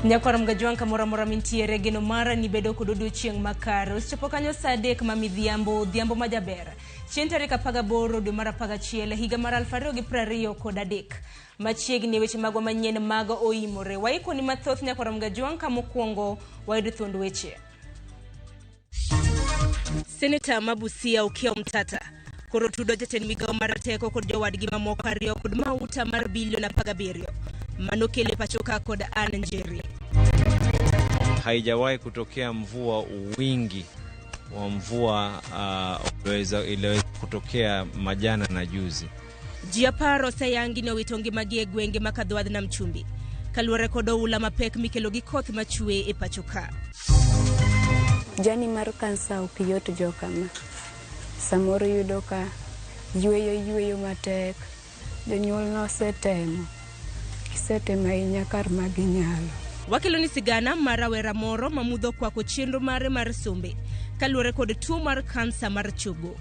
Nyakwar Mgajwang' kamoro amora mintiere geno mara ni bedo kod odiochieng' makare. Osechopo kanyo saa 3 ma midhiambo, odhiambo majaber. Chieng' tarik 18 dwe mar 11 higa mar 2023. Machiegni weche magwa manyien mag oimore. Waikoni mathoth Nyakwar Mgajwang' ka mokwongo wayudo thuond weche. Seneta ma Busia Okiya Omtata koro tudo jatend migawo mar teko kod jowadgi mamoko ariyo kod mauta mar bilion 17 manokele pachoka kod Ann Njeri. Haijawahi kutokea mvua wingi wa mvua iliweza kutokea majana na juzi. Ji 10 oseyangi ni owito ngimagi e gwenge ma Kadhwadh Nam Chumbi kaluwore kod oula mapek mikelo gi koth machwe e pacho ka. Jani mar kansa ok yot jokama. Samoro yudo ka yweyo matek. Jonyuol nosetemo. Gisetemo ahinya kar ma ginyalo. Wakelo ni sigana mar rawera moro ma mudho kwako chenro mare mar sombe kaluwore kod tuo mar kansa mar chogo.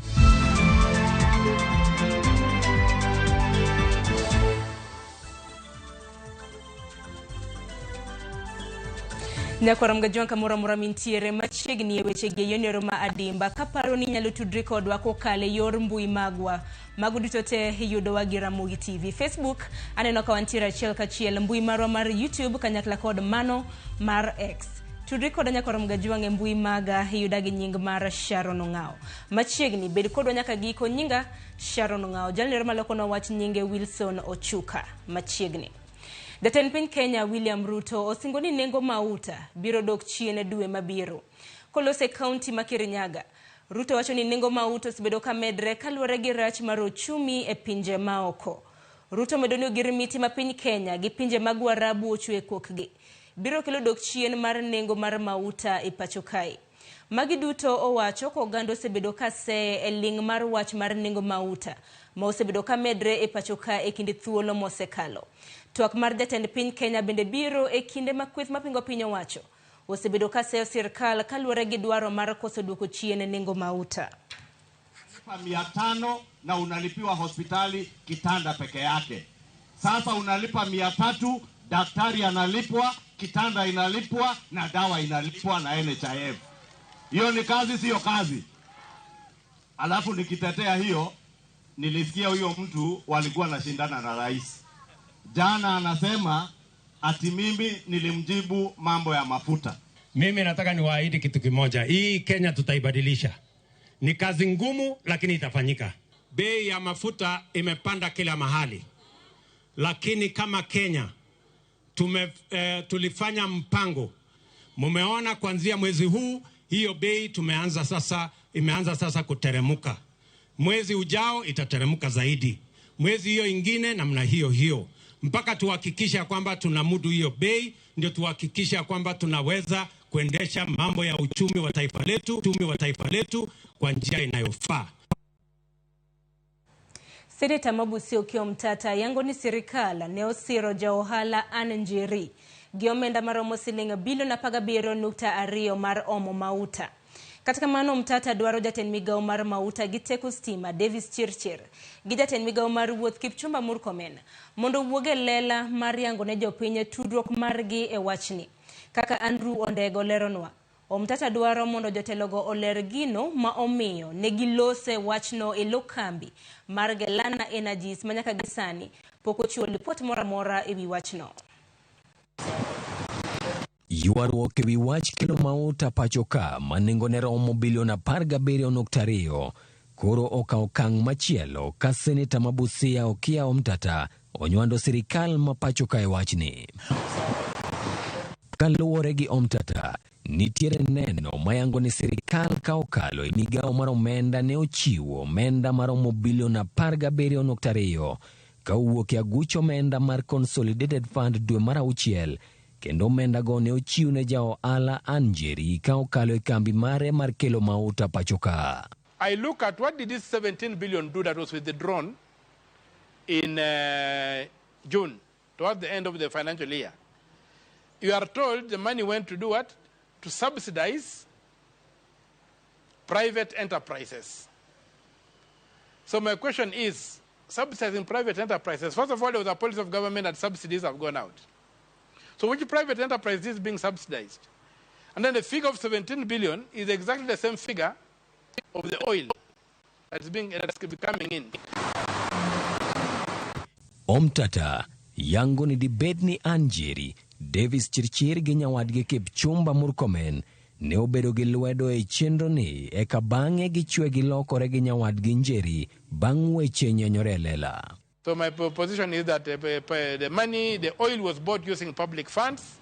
Nyakwar Mgajwang' kamoro amora mintiere machiegni e weche gi yonero ma adimba kaparo ni inyalo tudri kodwa kokalo e yor mbui magwa. Mago duto te iyudowa gi Ramogi TV. Facebook aneno ka wantiere achiel kachiel, mbui marwa mar YouTube kanyakla kod mano mar X. Tudri koda Nyakwar Mgajwang' e mbui maga iyuda gi nying mar Sharon Ong'ao. Machiegni bed kodwa nyaka giko, nyinga Sharon Ong'ao. Jalnero malokonwa wach nyinge Wilson Ochuka. Machiegni. Jatend piny Kenya William Ruto osingo ni nengo mauta biro dok chien dwe mabiro. Kolose kaunti ma Kirinyaga, Ruto wacho ni nengo mauta osebedo ka medre kaluwore gi rach mar ochumi e pinje maoko. Ruto medo ni ogirimiti ma piny Kenya gi pinje mag Waarabu ochwe kokgi biro kelo dok chien mar nengo mar mauta e pacho kae. Magi duto owacho ka oganda osebedo ka seye e ling' mar wach mar nengo mauta ma osebedo ka medre e pacho ka e kinde thuolo mosekalo. Twak mar jatend piny Kenya bende biro e kinde ma kweth mapingo piny owacho osebedo ka seyo sirkal kaluwore gi dwaro mar koso duoko chien nengo mauta. 500 na unalipiwa hospitali kitanda peke yake. Sasa unalipa 300, daktari analipwa, kitanda inalipwa na dawa inalipwa na NHIF. Hiyo ni kazi, sio kazi? Alafu nikitetea hiyo, nilisikia huyo mtu walikuwa anashindana na rais. Jana anasema ati mimi nilimjibu mambo ya mafuta. Mimi nataka niwaahidi kitu kimoja. Hii Kenya tutaibadilisha. Ni kazi ngumu lakini itafanyika. Bei ya mafuta imepanda kila mahali. Lakini kama Kenya tulifanya mpango. Mumeona kuanzia mwezi huu hiyo bei tumeanza sasa, imeanza sasa kuteremuka. Mwezi ujao itateremuka zaidi. Mwezi hiyo ingine namna hiyo hiyo. Mpaka tuhakikisha kwamba tunamudu hiyo bei, ndio tuhakikisha kwamba tunaweza kuendesha mambo ya uchumi wa taifa letu, uchumi wa taifa letu kwa njia inayofaa. Seneta ma Busia Okiya Omtata yango ni sirikal ne osiro ja ohala Ann Njeri gi omenda maromo siling bilion 17.2 mar omo mauta. Kata kamano Omtata dwaro jatend migawo mar mauta gi teko stima Davis Chirchir gi jatend migawo mar wuoth Kipchumba Murkomen mondo owuog e lela mar yango ne jopiny tudruok margi e wachni. Kaka Andrew Ondego leronwa, Omtata dwaro mondo jotelogo oler gino ma omiyo ne gilose wachno e lo kambi mar Gelana Energies ma nyaka gi sani pok ochiwo lipot moro amora e wi wachno. Ywaruok e wi wach kelo mauta pacho ka ma nengone romo bilion 17.2 koro okawo okang' machielo ka seneta ma Busia Okiya Omtata onywando sirikal ma pacho ka e wachni. Kaluwore gi Omtata, nitiere neno mayango ni sirikal ka okalo e migawo mar omenda ne ochiwo omenda maromo bilion 17.2 ka owuok e aguch omenda mar Consolidated Fund dwe mar 6 kendo omenda go ne ochiw ne ja ohala Ann Njeri ka okalo e kambi mare mar kelo mauta pacho ka. I look at what did this 17 billion do that was withdrawn in June, towards the end of the financial year. You are told the money went to do what? To subsidize private enterprises. So my question is, subsidizing private enterprises, first of all, there was a policy of government that subsidies have gone out. So which private enterprise is being subsidized? And then the figure of 17 billion is exactly the same figure of the oil that's coming in. Omtata yango ni dibed ni Anjeri Davis Chirchir gi nyawadgi Kipchumba Murkomen ne obedo gi lwedo e chenro ni eka bang'e gichwe gilokore gi nyawadgi Njeri bang' weche nyenyore e lela. So my position is that the money, the oil was bought using public funds.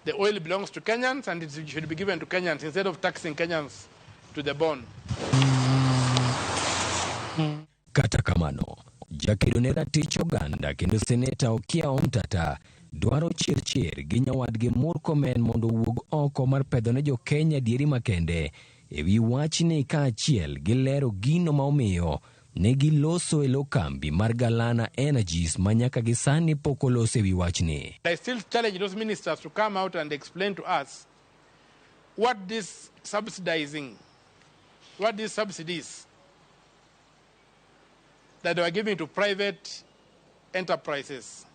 The oil belongs to Kenyans and it should be given to Kenyans instead of taxing Kenyans to the bone. Kata kamano, jakedo ne ratich oganda kendo seneta Okiya Omtata dwaro Chirchir gi nyawadgi Murkomen mondo owuog oko mar pedho ne jo-Kenya adieri makende ewi wachni kaachiel gi lero gino ma omiyo ne giloso e lo kambi mar Galana Energies ma nyaka gi sani pok olos ewi wachni. I still challenge those ministers to come out and explain to us what this subsidizing, what these subsidies that they were giving to private enterprises.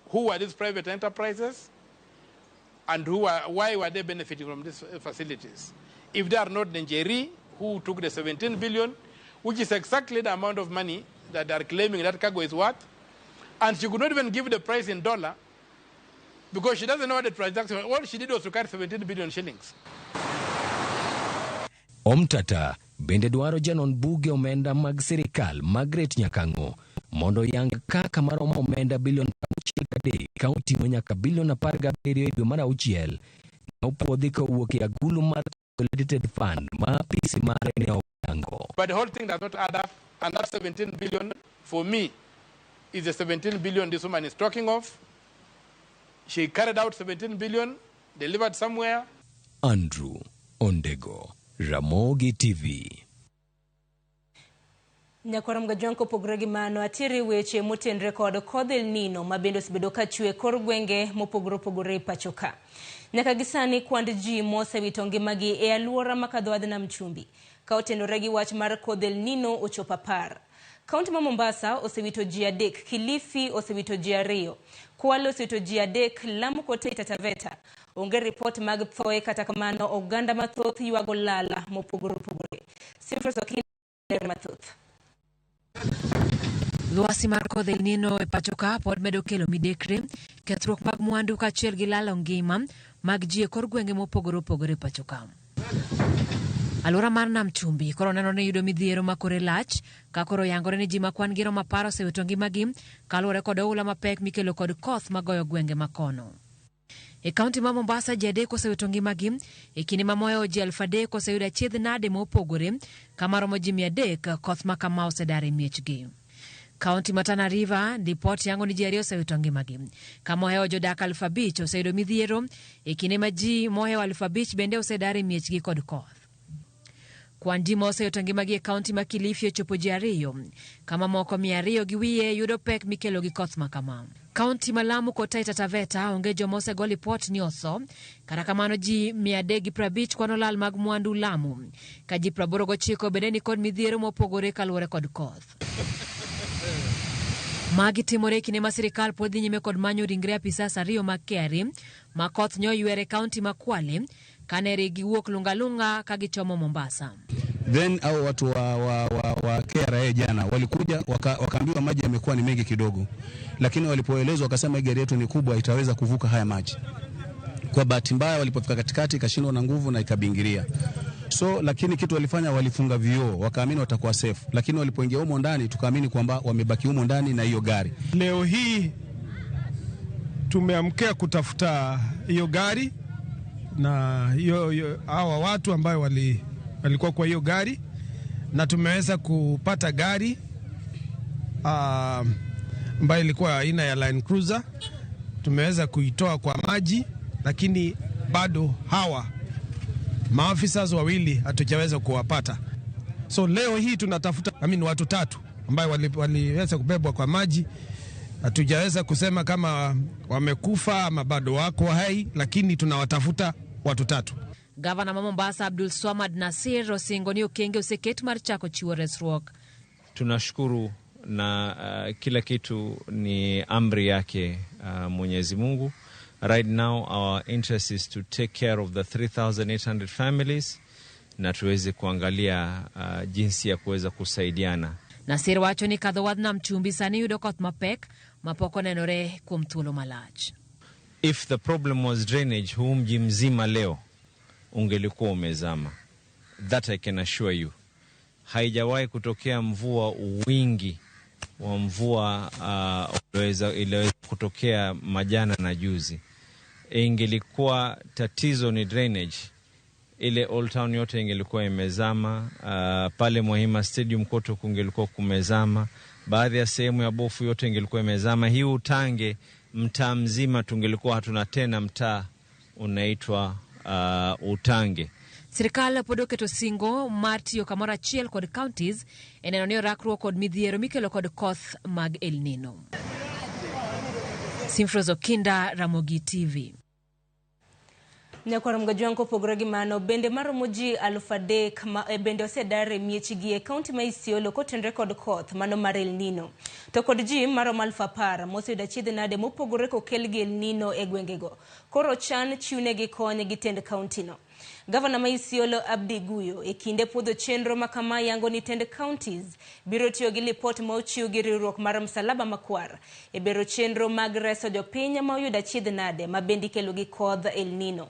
Who are these private enterprises and why were they benefiting from these facilities? If they are not Njeri, who took the 17 billion, which is exactly the amount of money that they are claiming that cargo is worth, and she could not even give the price in dollar because she doesn't know what the transaction. All she did was to carry 17 billion shillings. Omtata bende dwaro janon buge omenda mag sirikal Margaret Nyakang'o mondo yang kaka maromo omenda bilion 63 ka oting'o nyaka bilion 17 e dwe mar auchiel nopuodhi kowuok e agulu mar Consolidated Fund ma apisi mare ne oyango. But the whole thing does not add up, and that 17 billion for me is the 17 billion this woman is talking of. She carried out 17 billion, delivered somewhere. Andrew Ondego, Ramogi TV. Nyakwara Mgajwang' kopogore gi mano atiri weche motenre kod kodh El Nino ma bende osebedo ka chwe kor gwenge mopogore opogore e pacho ka. Nyaka gi sani kwand ji mosewito ngimagi e aluora ma kadho wadh nam chumbi ka otenore gi wach mar kodh El Nino ochopo 10. Kaunti ma Mombasa osewito ji 3, Kilifi osewito ji 2, Kwale osewito ji 3, Lamu kod Taita Taveta. Onge ripot mag thoe, kata kamano oganda mathoth ywago lala mopogore opogore. Simfros Okinda mathoth. Lwasi mar kodh El Nino e pacho ka pod medo kelo midekre, kethruok mag mwandu kaachiel gi lalo ngima mag ji e kor gwenge mopogore opogore e pacho ka. Alwora mar nam chumbi koro neno ni yudo midhiero ma kore lach ka koro yangore ni ji ma kwan gi romo 10 osewito ngimagi kaluwore kod oula mapek mikelo kod koth magoyo gwenge makono. E kaunti ma Mombasa ji 3 osewito ngimagi e kinde ma moyo ji 3,000 oseyudo achiedh nade mopogore kama romo ji 300 koth ma kama osedar e miechgi. Kaunti ma Tana River ripot yango ni ji 2 osewito ngimagi kama ohewo jodak 5,000 oseyudo midhiero e kinde ma ji mohewo 5,000 bende osedar e miechgi kod koth. Kwan ji ma osewito ngimagi e kaunti ma Kilifi ochopo ji 2 kama moko 200 gi wiye yudo pek mikelo gi koth ma kama. Kaunti ma Lamu kod Taita Taveta onge joma osego lipot ni otho, kata kamano ji 350 kwano lal mag mwandu Lamu, ka ji 89 bende ni kod midhiero mopogore kaluwore kod koth. Magi timore e kinde ma sirikal pod dhi nyime kod manyo ringre apisas 2 mag KRA ma koth nyoywere e kaunti ma Kwale kane giwuok Lungalunga ka gichomo Mombasa. Then hao watu wa KRA jana walikuja wakaambiwa maji yamekuwa ni mengi kidogo, lakini walipoelezwa wakasema gari yetu ni kubwa, itaweza kuvuka haya maji. Kwa bahati mbaya walipofika katikati ikashindwa na nguvu na ikabingiria. So lakini kitu walifanya, walifunga vioo wakaamini watakuwa safe, lakini walipoingia humo ndani tukaamini kwamba wamebaki humo ndani na hiyo gari. Leo hii tumeamkia kutafuta hiyo gari na hiyo hawa watu ambao walikuwa kwa hiyo gari, na tumeweza kupata gari ambayo ilikuwa aina ya Land Cruiser. Tumeweza kuitoa kwa maji, lakini bado hawa maafisa wawili hatujaweza kuwapata. So leo hii tunatafuta watu 3 ambao waliweza kubebwa kwa maji. Hatujaweza kusema kama wamekufa ama bado wako hai, lakini tunawatafuta watu 3. Gavana ma Mombasa Abdul Swamad Nasir osingo ni okenge oseket mar chako chiwo resruok. Tunashukuru na kila kitu ni amri yake Mwenyezi Mungu. Right now our interest is to take care of the 3800 families na tuweze kuangalia jinsi ya kuweza kusaidiana. Nasir wacho ni kadho wadh nam chumbi sani yudo koth mapek mapok onenore kuom thuolo malach. If the problem was drainage, huu mji mzima leo ungelikuwa umezama. That I can assure you. Haijawahi kutokea mvua wingi wa mvua iliweza kutokea majana na juzi. Ingelikuwa tatizo ni drainage, ile Old Town yote ingelikuwa imezama. Pale Mwahima Stadium kote kungelikuwa kumezama, baadhi ya sehemu ya Bofu yote ingelikuwa imezama. Hii Utange mtaa mzima tungelikuwa hatuna tena mtaa unaitwa Utange. Sirikal pod oketo singo mar tiyo kamoro achiel kod counties e neno ni orakruok kod midhiero mikelo kod koth mag El Nino. Simfros Okinda, Ramogi TV. Nyakwar Mgajwang' kopogore gi mano, bende maromo ji 3,000 ma bende osedar e miechgi e kaunti ma Isiolo kotenore kod koth mano mar El Nino. To kod ji maromo 10,000 moseyudo achiedh nade mopogore kokel gi El Nino e gwengego. Koro chan chiwnegi kony gi tend kauntino. Gavana ma Isiolo Abdi Guyo e kinde puodho chenro ma kama yango ni tend counties biro tiyo gi lipot ma ochiw gi riwruok mar Msalaba Makwar e bero chenro mag reso jopiny ma oyudo achiedh nade ma bende ikelo gi kodh El Nino.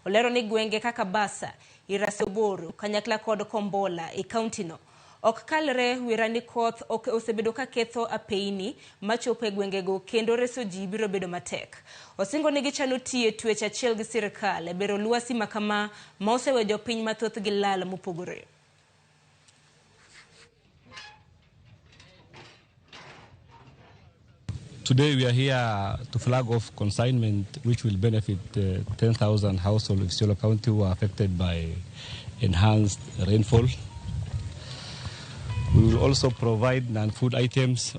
Olero ni gwenge kaka Basa, Irasoboro, kanyakla kod Kombola e kauntino ok kalre wira ni koth ok osebedo ka ketho apeini machopo e gwengego kendo reso ji biro bedo matek. Osingo ni gichano tiyo e twech achiel gi sirikal e bero lwasi ma kama ma oseweyo jopiny mathoth gi lal mopogore. Today we are here to flag off consignment which will benefit 10,000 households of Isiolo County who are affected by enhanced rainfall. We will also provide non-food items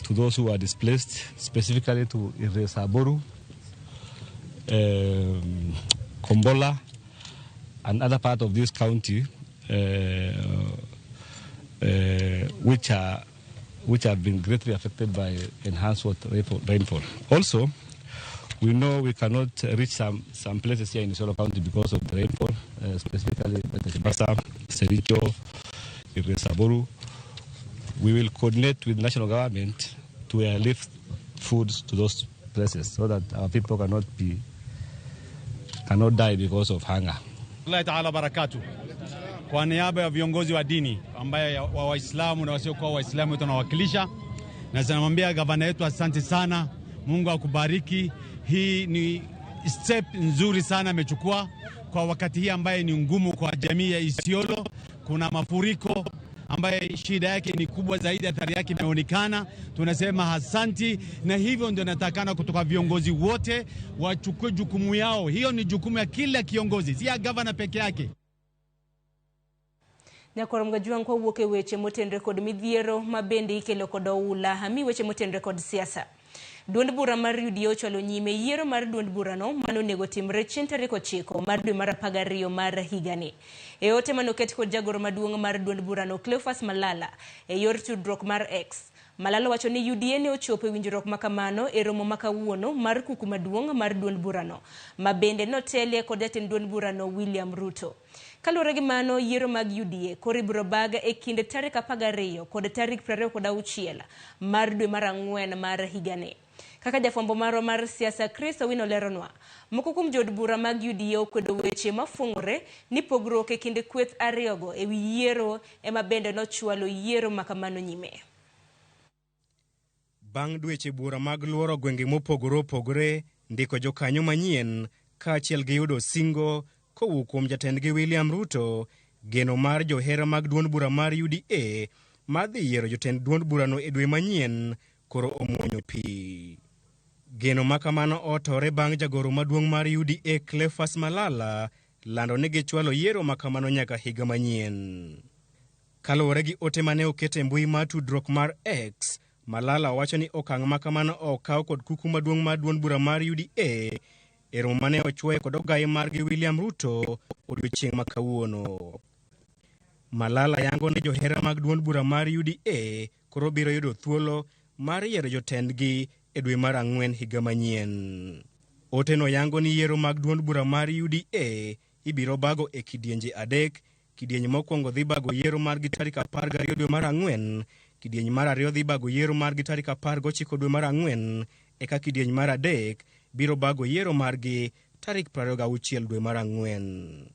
to those who are displaced, specifically to Iresaboru, Kombola, and other parts of this county, which have been greatly affected by enhanced rainfall. Also, we know we cannot reach some places here in Isiolo County because of the rainfall, specifically Basa, Sericho, Iresaboru. We will coordinate with national government to airlift foods to those places so that our people cannot die because of hunger. Allah Ta'ala barakatuh. Kwa niaba ya viongozi wa dini ambaye wa Waislamu na wasiokuwa Waislamu tunawakilisha, na tunamwambia gavana yetu asante sana, Mungu akubariki. Hii ni step nzuri sana amechukua kwa wakati hii ambaye ni ngumu kwa jamii ya Isiolo. Kuna mafuriko ambaye shida yake ni kubwa zaidi, athari yake imeonekana. Tunasema asanti, na hivyo ndio natakana kutoka viongozi wote wachukue jukumu yao. Hiyo ni jukumu ya kila kiongozi, si ya gavana peke yake. Nyakwar Mgajwang' kawuok e weche motenre kod midhiero ma bende ikelo kod oula, ami weche motenre kod siasa. Duond bura mar UDA ochwalo nyime yiero mar duond burano mano onego timre chieng' tarik 9 mar dwe mar 12 mar higani. E ote manoket kod jagoro maduong' mar duond burano Cleophas Malala e yor tudruok mar X, Malala wacho ni UDA ne ochopo e winjruok makamano e romo ma kawuono mar kuku maduong' mar duond burano ma bende notelie kod jatend duond burano William Ruto. Kaluwore gi mano, yiero mag UDA koro ibiro bag e kind tarik 12 kod tarik 26 mar dwe mar 4 mar higani. Kaka jafwambo marwa mar siasa Chris Owino leronwa, moko kuom jood bura mag UDA okwedo weche mafwong'ore ni pogruok e kind kweth ariyogo ewi yiero ema bende nochwalo yiero makamano nyime. Bang' dweche bura mag luoro gwenge mopogore opogore, ndiko jokanyo manyien kaachiel gi yudo singo kowuok kuom jatendgi William Ruto, geno mar johera mag duond bura mar UDA mar dhi yiero jotend duond burano e dwe manyien koro omuonyo pi. Geno ma kamano otore bang' jagoro maduong' mar UDA Cleophas Malala lando ni gichwalo yiero ma kamano nyaka higa manyien. Kaluwore gi ote mane oket e mbui mar tudruok mar X, Malala wacho ni okang' ma kamano okaw kod kuku maduong' mar duond bura mar UDA e romo mane ochwoye kod ogaye margi William Ruto odiochieng' ma kawuono. Malala yango ni johera mag duond bura mar UDA koro biro yudo thuolo mar yiero jotendgi e dwe mar ang'wen higa manyien. Oteno yango ni yiero mag duond bura mar UDA ibiro bago e kidienje adek. Kidieny mokwongo dhi bago yiero margi tarik 12 dwe mar ang'wen, kidieny mar ariyo dhi bago yiero margi tarik 19 dwe mar ang'wen, eka kidieny mar adek biro bago yiero margi tarik 26 dwe mar ang'wen.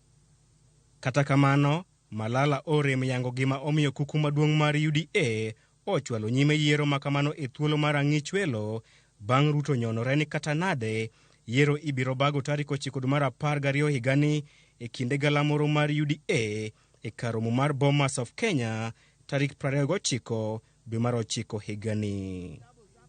Kata kamano, Malala orem yango gima omiyo kuku maduong' mar UDA ochwalo nyime yiero ma kamano e thuolo mar ang'ich welo bang' Ruto nyonore ni kata nade yiero ibiro bago tarik 9 dwe mar 12 higani e kinde galamoro mar UDA e kar romo mar Bomas of Kenya tarik 29 dwe mar 9 higani.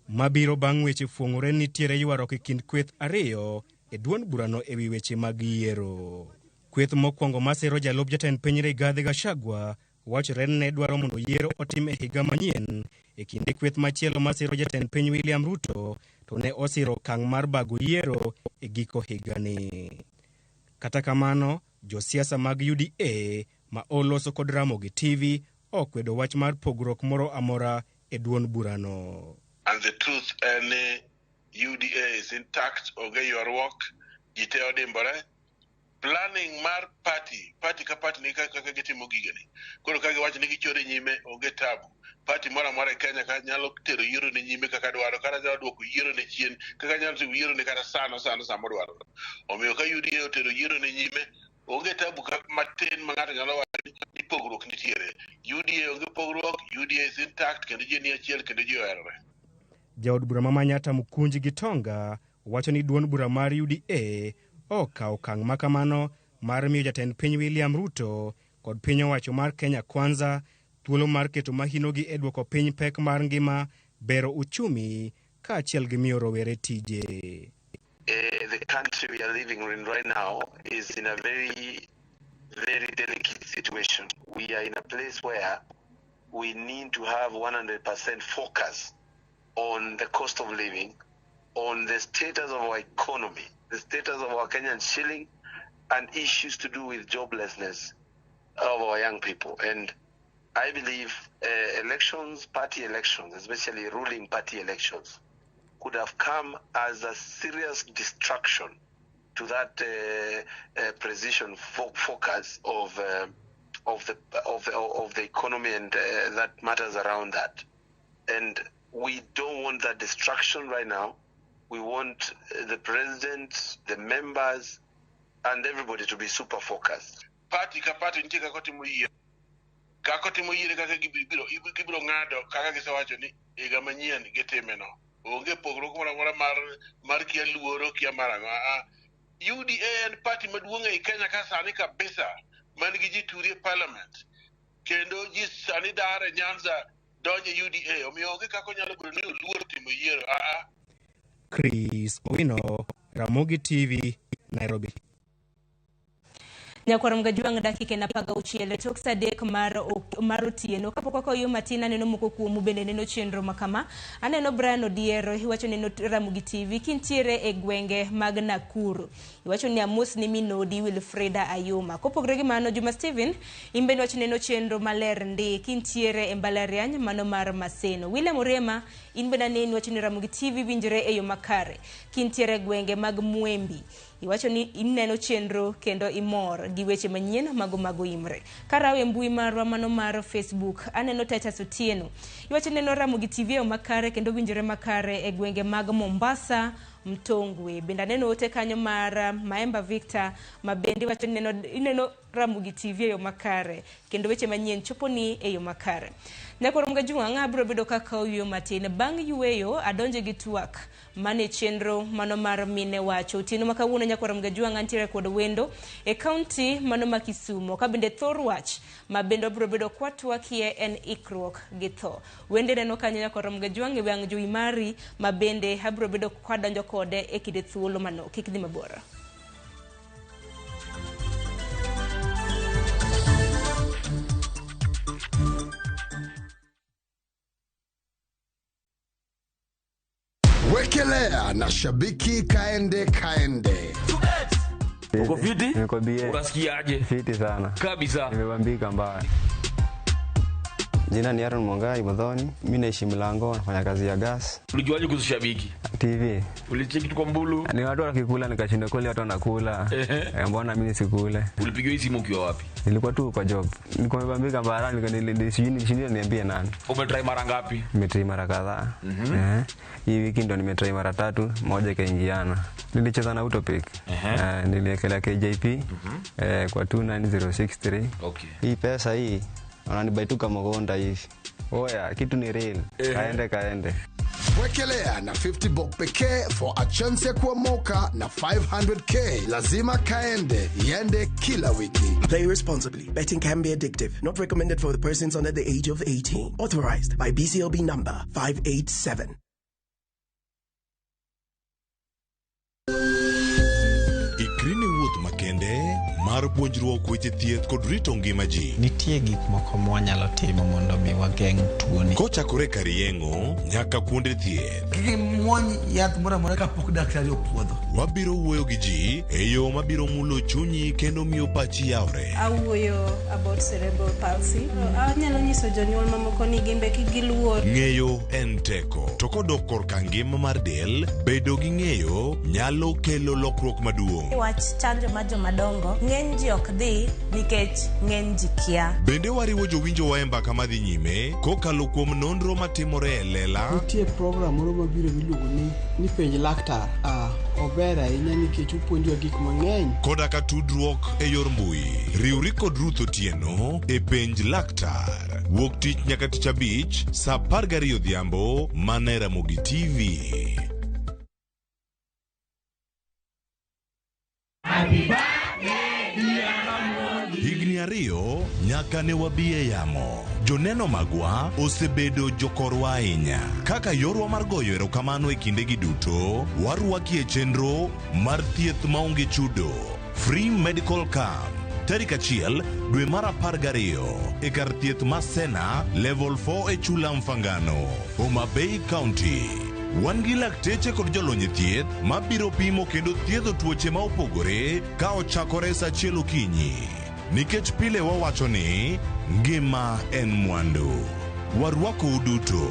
Mabiro bang' weche fuong'ore ni nitiere ywaruok e kind kweth ariyo e duond burano ewi weche mag yiero. Kweth mokwongo masiro jalup jatend piny Rigathi Gachagua wachore ni ne dwaro mondo yiero otim e higa manyien e kinde kweth machielo masiro jatend piny William Ruto to ne osiro okang' mar bago yiero e giko higani. Kata kamano, josiasa mag UDA ma oloso kod Ramogi TV okwedo wach mar pogruok moro amora e duond burano. And the truth en ni UDA is intact, onge ywaruok, ji te odimbore. Planning mar party, party ka party ni kaka gitimo gigeni. Koro ka giwacho ni gichore nyime, onge tabu. Party moro amora e Kenya ka nyalo tero yiero ne nyime kaka dwaro, kata nyalo duoko yiero ne chien, kaka nyalo timo yiero ne kata sano sano sama odwaro. Omiyo ka UDA otero yiero ne nyime, onge tabu ka matin ma ng'ato nyalo wacho ni pogruok nitiere. UDA onge pogruok, UDA is intact, kendo ji ni achiel kendo ji oherore. Jaod bura ma Manyatta Mukunji Gitonga wacho ni duond bura mar UDA okawo okang' ma kamano mar miyo jatend piny William Ruto kod piny owacho mar Kenya Kwanza thuolo mar keto mahinogi e duoko piny pek mar ngima, bero uchumi kaachiel gi miyo rowere tije. The country we are living in right now is in a very, very delicate situation. We are in a place where we need to have 100% focus on the cost of living, on the status of our economy, the status of our Kenyan shilling, and issues to do with joblessness of our young people. And I believe elections, party elections, especially ruling party elections, could have come as a serious distraction to that precision focus of the economy and that matters around that. And we don't want that distraction right now. We want the president, the members, and everybody to be super focused. Party ka party nitie kaka otimo yiero. Kaka otimo yiero kaka gibiro ng'ado kaka gisewacho ni higa manyien gitime no. Onge pogruok moro amora mar kia luoro kia mar ang'o. UDA en party maduong' ei Kenya ka sani kabisa man gi ji turi e parliament. Kendo ji sani dar e Nyanza donjo e UDA. Omiyo onge kaka onyalo bedo ni oluor timo yiero. Chris Owino, Ramogi TV, Nairobi. Nyakwar Mgajwang' dakika en 16 tok sa 3 mar otieno. Kapok wakawo yo matin, aneno moko kuomu bende neno chenro ma kama. Aneno Brian Odiero iwacho neno Ramogi TV kintiere e gwenge mag Nakuru. Iwacho ni amos ni minodi Wilfreda Ayuma. Kopogore gi mano, Juma Steven in bende wacho neno chenro maler ndi kintiere e mbalariany mano mar Maseno. William Orema in bende aneni wacho ni Ramogi TV winjore e yo makare kintiere e gwenge mag Mwembi. Iwacho ni ineno chenro kendo imor gi weche manyien mago mago imre. Karawe mbui marwa mano mar Facebook, aneno Titus Otieno. Iwacho neno Ramogi TV e makare kendo winjore makare e gwenge mag Mombasa, Mtongwe. Bende aneno ote kanyo mar Maemba Victor ma bende iwacho ineno Ramogi TV e yo makare kendo weche manyien chopo ni e yo makare. Nyakwar Mgajwang' abiro bedo kaka oyueyo matin bang' yueyo adonje gi twak mane chenro mano mar mine wacho. Otieno ma kawuono Nyakwar Mgajwang' antiere kod wendo e kaunti mano ma Kisumo ka bende thor wach ma bende obiro bedo kwa twakie en ikruok gi tho. Wende neno kanyo Nyakwar Mgajwang' e wang' jowi mari ma bende abiro bedo kwa donjo kode e kinde thuolo manok. Kik dhi mabor. Wekelea na shabiki kaende kaende. Uko fiti? Niko bie. Unasikiaje? Fiti sana. Kabisa. Nimebambika mbaya. Jina ni Aaron Mongai Modhoni, mimi naishi Mlango, nafanya kazi ya gas. Ulijuaje kuhusu Shabiki? TV. Ulicheki tu kwa Mbulu? Ni watu wakikula nikashinda kweli watu wanakula. Mbona mimi nisikule? Ulipigiwa hii simu ukiwa wapi? Nilikuwa tu kwa job. Nilikuwa nimebambika barani, sijui nishindie niambie nani. Umetry mara ngapi? Nimetry mara kadhaa. Hii wiki ndo nimetry mara tatu, moja ikaingiana. Nilicheza na Utopic. Niliekelea KJP kwa 29063. Okay. Hii pesa hii wananibaituka mogonda hivi. Oya, kitu ni real. Kaende kaende. Wekelea na 50 bob pekee for a chance ya kuomoka na 500k. Lazima kaende, iende kila wiki. Play responsibly. Betting can be addictive. Not recommended for the persons under the age of 18. Authorized by BCLB number 587. Ikri ne wuoth makende mar puonjruok weche thieth kod rito ngima ji. Nitie gik moko mwanyalo timo mondo mi wageng' tuoni. Kochakore kar yeng'o nyaka kuonde thieth. Kik imuony yath moro amora kapok daktari opuodho. Wabiro wuoyo gi ji e yo mabiro mulo chunyi kendo miyo pachi yawre. Awuoyo about cerebral palsy. Anyalo nyiso jonyuol mamoko ni gin be kik giluor. Ng'eyo en teko. To kodok korka ngima mar del, bedo gi ng'eyo nyalo kelo lokruok maduong'. Wach chanjo mar jomadongo, ng'eny ji ok dhi nikech ng'eny ji kia. Bende wariwo jowinjowa e mbaka madhi nyime kokalo kuom nonro matimore e lela. Nitie program moro mabiro miluongo ni penj laktar. Ober ahinya nikech opuonjowa gik mang'eny. Koda ka tudruok e yor mbui. Riwri kod Ruth Otieno e penj laktar. Wuok tich nyaka tich abich saa 12 odhiambo mana e Ramogi TV. Higni 2 nyaka ne wabi e yamo. Joneno magwa osebedo jokorwa ahinya. Kaka yorwa mar goyo erokamano e kindegi duto, warwaki e chenro mar thieth maonge chudo. Free Medical Camp. Tarik 1 dwe mar 12 e kar thieth ma Sena Level 4 e Chula Mfangano, Homa Bay County. Wan gi lakteche kod jolony e thieth mabiro pimo kendo thiedho tuoche ma opogore ka ochakore sa 1 okinyi. Nikech pile wawacho ni ngima en mwandu. Warwakou duto.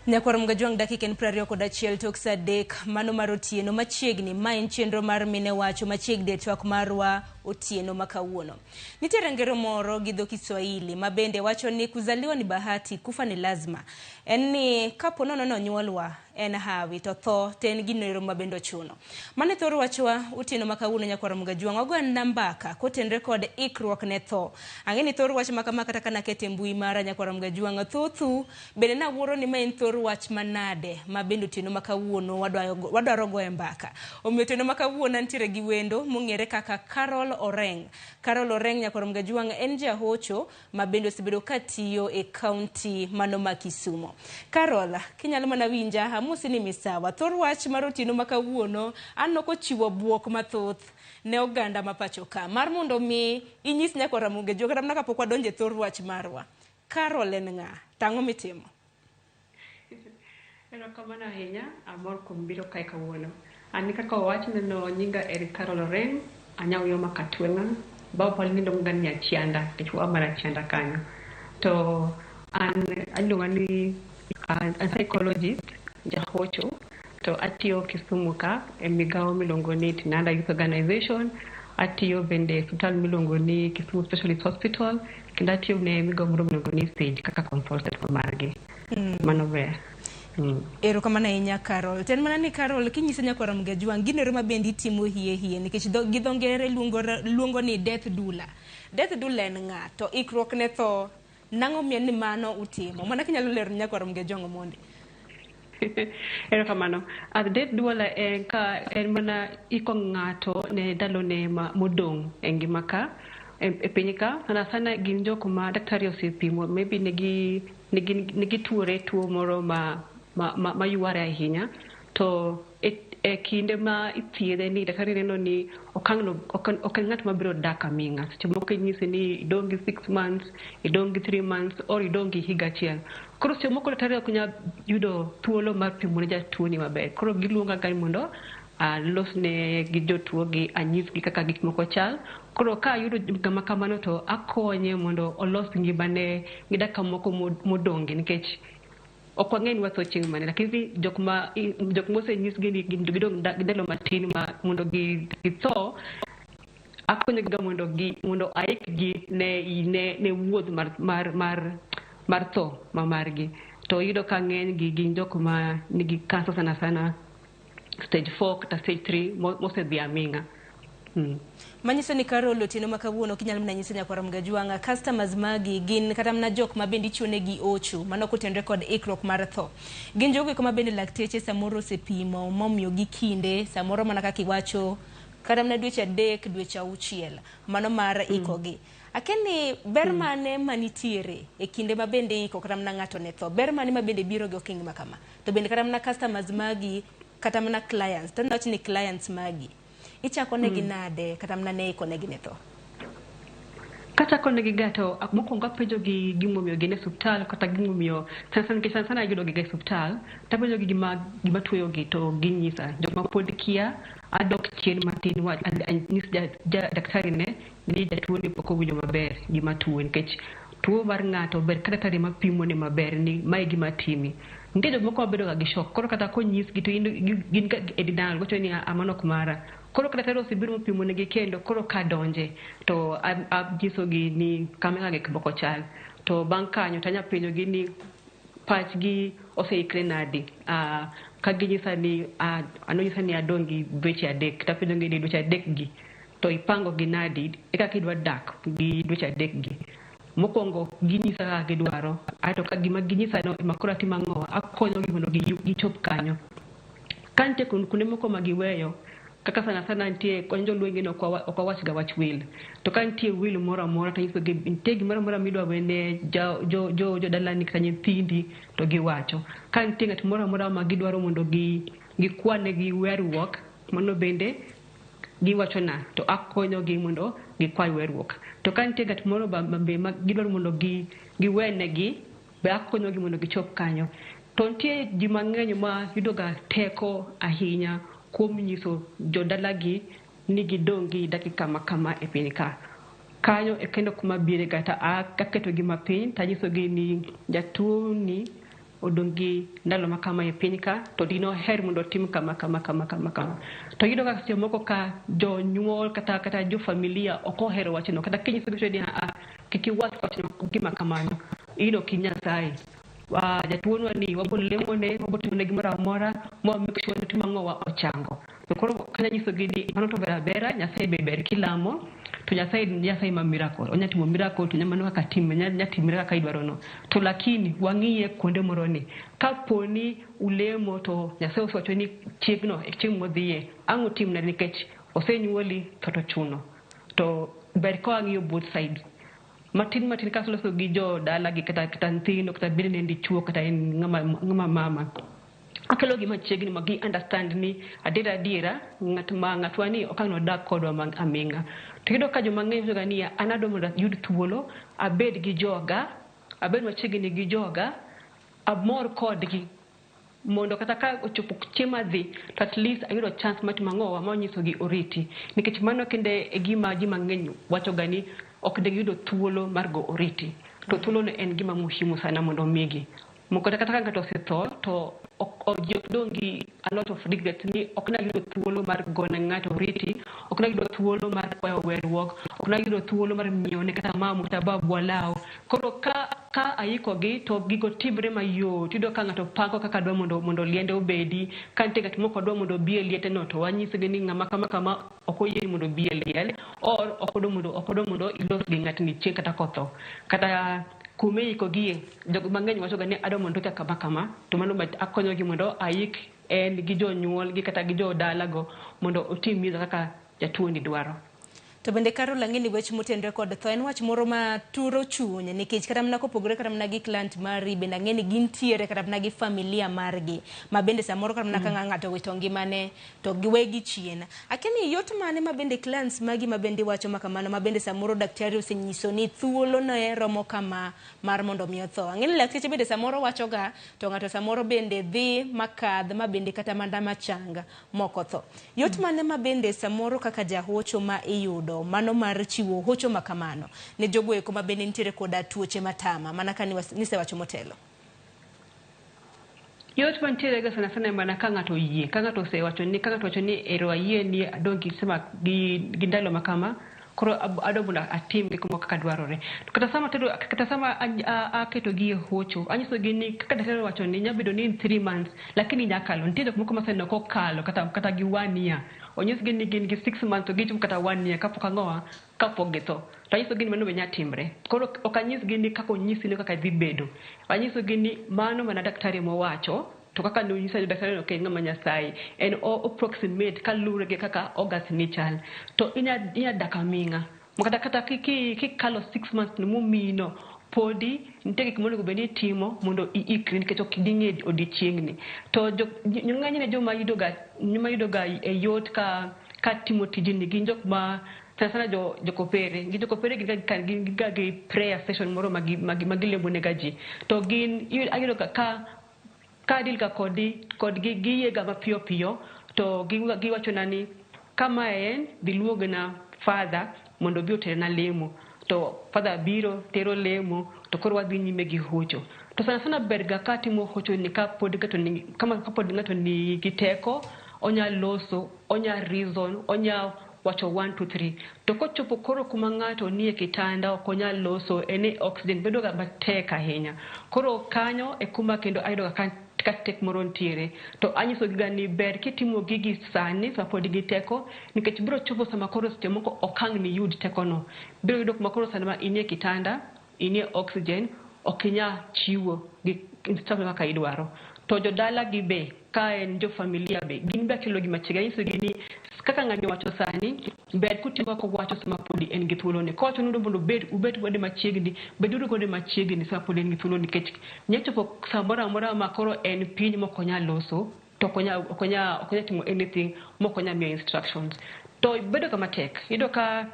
Nyakwar Mgajwang' dakika en 21 tok saa 3 mano mar otieno machiegni. Ma en chenro mar Mine Wacho machiegni e twak marwa otieno ma kawuono. Nitiere ngero moro gi dho Kiswahili ma bende wacho ni kuzaliwa ni bahati, kufa ni lazima. En ni kapo nono nonyuolwa en hawi to tho to en gino ma bende ochuno. Mano thoro wachwa otieno ma kawuono. Nyakwar Mgajwang' wago mbaka kotenre kod ikruok ne tho. Ang'e ni thor wach ma kama kata kana kete mbui mara Nyakwar Mgajwang' thothu bende nawuoro ni ma en thor wach manade ma bende otieno ma kawuono wadwaro goye mbaka. Omiyo otieno ma kawuono antiere gi wendo mong'ere kaka Carol Oreng. Carol Oreng Nyakwar Mgajwang' en jahocho ma bende osebedo katiyo e kaunti mano ma Kisumu. Carol, kinyalo mana winja amosi ni misawa. Thor wach mar otieno ma kawuono aneno kochiwo buok mathoth ne oganda ma pacho ka. Mar mondo mi inyis Nyakwar Mgajwang' kata mana kapok wadonjo e thor wach marwa. Carol en ng'a? Tang'o mitimo? Erokamano ahinya, amor kuom biro kae kawuono. An kaka owachne no nyinga en Carol Oreng, anyawuoyo ma Katweng'a, baba ni iluonga ni Achianda, nikech wa mana Achianda kanyo. To an iluonga ni an psychologist, jahocho, to atiyo Kisumu ka e migawo miluongo ni Tinanda Youth Organization, atiyo bende e osiptal miluongo ni Kisumu Specialist Hospital, kendo atiyo ne migawo moro miluongo ni Sage kaka consultant margi. Mano ber. Erokamano ahinya Carol. To en mana ni Carol, kinyise Nyakwar Mgajwang' gino ma bende itimo hie hie nikech gi dho ngere luongo ni death doula. Death doula en ng'a? To ikruok ne tho nang'o miyo ni mano utimo? Mana kinyalo lero ne Nyakwar Mgajwang' Omondi. Erokamano. Death doula en ka en mana iko ng'ato ne ndalone ma modong' e ngima ka e piny ka. Sana sana gin jok ma daktari osepimo maybe negi tuore tuo moro ma ma yware ahinya. To e kinde ma ithiedhe ni daktari neno ni okang'no ok en ng'at mabiro dak aming'a. Seche moko inyisi ni idong' gi 6 months, idong' gi 3 months or idong' gi higa achiel. Koro seche moko daktari ok nyal yudo thuolo mar pimo ne jatuo ni maber. Koro giluonga ga mondo alosne gi jotuo gi, anyisgi kaka gik moko chal. Koro ka ayudo ng'ama kamano to akonye mondo olos ngimane gi dakika moko modong' gi, nikech ok wang'e ni watho chieng' mane. Lakini jok mosenyisgi ni gidong' gi ndalo matin ma mondo githo, akonyogi ga mondo aikgi ne wuoth mar tho ma margi. To iyudo ka ng'eny gi gin jok ma nigi kansa, sana sana stage 4 kata stage 3 mosedhi aming'a. Manyiso ni Carol, otieno ma kawuono kinyalo mana nyiso nyakwar Mgajwang'a customers magi gin kata mana jok ma bende ichiwo negi ocho mano kotenore kod ikruok mar tho. Gin jogo eko ma bende lakteche samoro osepimo momiyogi kinde samoro, mana kaka iwacho, kata mana dweche 3, dweche 6 mano mar ikogi. Akia ni ber mane manitiere e kinde ma bende iko kata mana ng'ato ne tho, ber mane ma bende biro gi okenge ma kama, to bende kata mana customers magi kata mana clients, to wach ni clients magi ichako negi nade kata mana ne iko negi ne tho? Kachako negi ga, to mokwongo apenjo gi gimomiyo gin e osiptal, kata gimomiyo sana sana, nikech sana sana ayudo gi ga e osiptal, tapenjo gi gima tuoyogi to ginyisa. Jok ma pod kia, adok chien matin wa anyis ja daktari ne ni jatuo ni pok owinjo maber gima tuo, nikech tuo mar ng'ato ber ka daktari ema pimone maber ni mae gima timi. Nitie jok moko mabedo ga gi shock, koro kata konyisgi to gin ga e denial, giwacho ni, "Ah, mano ok mara." Koro ka daktari osebiro mopimo negi kendo, koro kadonje to anyisogi ni kama e kaka gik moko chal. To bang' kanyo to anya penjogi ni pachgi oseikre nadi. Ka ginyisa ni anonyisa ni adong' gi dweche 3, tapenjogi ni dweche 3 gi to ipango gi nadi e kaka idwa dak gi dweche 3 gi. Mokwongo ginyisa kaka gidwaro, aeto ka gima ginyisa no ema koro atimo ang'o, akonyogi mondo gichop kanyo. Ka nitie kuonde moko ma giweyo, kaka sana sana nitie kony joluo ing'e ni ok wawach ga wach will, to ka nitie will moro amora to anyisogi nitie gimoro amora midwa wene jodalani kata nyithindi, to giwacho. Ka nitie ng'at moro amora ma gidwaro mondo gikwanegi weruok, mano bende giwachona to akonyogi mondo gikwa weruok. To ka nitie ng'at moro be ma gidwaro mondo giwenegi be, akonyogi mondo gichop kanyo. To nitie ji mang'eny ma yudoga teko ahinya kuom nyiso jodalagi ni gidong' gi dakika ma kama e piny ka. Kanyo e kendo kuma bire kata aketogi mapiny tanyisogi ni jatuo ni odong' gi ndalo ma kama e piny ka, to dinoher mondo otim kama kama kama kama kama. To iyudo ka seche moko ka jonyuol kata jo familia ok ohero wachno, kata kinyisogi ni aa, kik iwach wachno gima kamano, in ok in Nyasaye. Jatuo ni wabo lemone, wabo timone gimoro amora ma make sure ni timo ang'owa ochango. To koro kanya nyisogi ni mano to ber abera, Nyasaye be ber kilamo, to Nyasaye en Nyasaye ma miracle, onya timo miracle, to mano kaka time nya timre kaka idwaro no. To lakini wang'iye kuonde moro ni kapo ni ulemo to Nyasaye osewacho ni chieng'no e chieng' modhiye, ang' utim nade, nikech osenyuoli to chuno. To ber ka wang'iyo both sides. Matin matin kaseloso gi jodala gi kata nyithindo, kata bed ni en dichuo kata en ng'ama mama. Akelo gi machiegni ma gi understand ni adiera adiera ng'at ma ng'atwa ni ok ang' nodag kodwa ma aming'a. To iyudo ka joma ng'eny wacho ga niya, an adwa mondo ayud thuolo abed gi joga, abed machiegni gi joga, amor kodgi, mondo kata ka ochopo chieng' madhi to at least ayudo chance mar timo ang'owa mar nyisogi oriti, nikech mano kende e gima ji mang'eny wacho ga ni ok de giyudo thuolo mar go oriti. To thuolo no en gima muhimu sana mondo omigi moko. Kata ka ng'ato osetho to ji ok dong' gi a lot of regrets ni ok nayudo thuolo mar gone ng'ato oriti, ok nayudo thuolo mar kwayo weruok, ok nayudo thuolo mar miyo ne kata mamu kata babu law. Koro ka aikogi to gigo timre mayot. Iyudo ka ng'ato pango kaka dwa mondo liende obedi. Ka nitie ng'at mok odwa mondo obi e liete no, to wanyisgi ni ng'ama kama kama ok oyieni mondo obi e liel, or ok odwa mondo ilos gi ng'atni chieng' kata kotho. Kata kuma iikogie, jok mang'eny wacho ga ni adwa mondo oika kama kama, to mano akonyogi mondo aik en gi jonyuol gi kata gi jodalago mondo otim mila kaka jatuo ni dwaro. To bende Carol, ang'e ni wech motenore kod tho en wach moro ma turo chuny, nikech kata mana kopogore kata mana gi client mari, bende ang'e ni gintiere kata mana gi familia margi ma bende samoro kata mana ka ng'ato owito ngimane to giwegi chien. Akia ni yot mane ma bende clients magi ma bende wacho ma kamano, ma bende samoro daktari osenyiso ni thuolo ne romo kama mar mondo mi otho. Ang'e ni lakteche bende samoro wachoga to ng'ato samoro bende dhi makadh ma bende kata mana machang mok otho. Yot mane ma bende samoro kaka jahocho ma iyudo mano mar chiwo hocho ma kamano ne jogo eko ma bende nitiere koda tuoche matama mana ka nisewacho motelo? Yot mantiere ga sana sana mana ka ng'ato oyie, ka ng'ato osewacho ni, ka ng'ato wacho ni ero ayie ni adong' gi sema gi ndalo ma kama, koro adwa mondo atim gik moko kaka dwarore. To kata sama tedo, kata sama aketo gi e hocho, anyiso gi ni kaka daktari owacho ni nyalo bedo ni in 3 months, lakini nya kalo. Nitie jok moko ma oseneno kokalo kata gi 1 year. Onyisgi ni gin gi 6 months to gichopo kata 1 year kapok ang'owa, kapok githo. To anyisogi ni mano be nya timre. Koro ok anyisgi ni kaka onyisi ni kaka dhi bedo. Anyisogi ni mano mana daktari mowacho, to kaka nonyisa ni daktari no ok en ng'ama Nyasaye. En o approximate kaluwore gi kaka organs ni chal. To inya dak aming'a. Makata kata kikalo 6 months no momiyi no, podi nitie gik monego bed ni itimo mondo iikri, nikech ok ding'e odiochieng'ni. To ng'enyne joma yudoga e yot ka timo tijni gin jok ma sana sana jokopere. Gin jokopere gin ga gi prayer session moro ma gilemo nega ji. To gin ayudo ka deal ga kodgi giyie ga mapiyo piyo, to giwachona ni kama en dhi luongna father mondo obi oterna lemo. To father biro tero lemo, to koro wadhi nyime gi hocho. To sana sana ber ga ka timo hocho ni kapod ng'ato nigi teko, onya loso, onya reason, onya wacho 1 2 3. To kochopo koro kuma ng'ato nie kitanda ok onyal loso, en e oxygen bedo ga matek ahinya. Koro kanyo e kuma kendo ayudo ga ka tek moro nitiere. To anyiso gi ga ni ber kitimo gigi sani sama pod gi teko, nikech biro chopo sama koro seche moko ok ang' niyud tekono. Biro yudo kuma koro sama inie kitanda, inie oxygen, ok inyal chiwo gi instruction kaka idwaro. To jodala gi be, ka en jo familia be, gin be akelo gi machiegni. Anyiso gi ni kaka ng'ani owacho sani, ber kutimo kaka owacho sama podi en gi thuolone. Kowacho ni mondo ubed kode machiegni, beduru kode machiegni sama pod en gi thuolo, nikech nyalo chopo samoro amora ma koro en piny mok onyal loso, to ok onyal timo anything, mok onyal miyo instructions. To bedo ga matek. Iyudo ka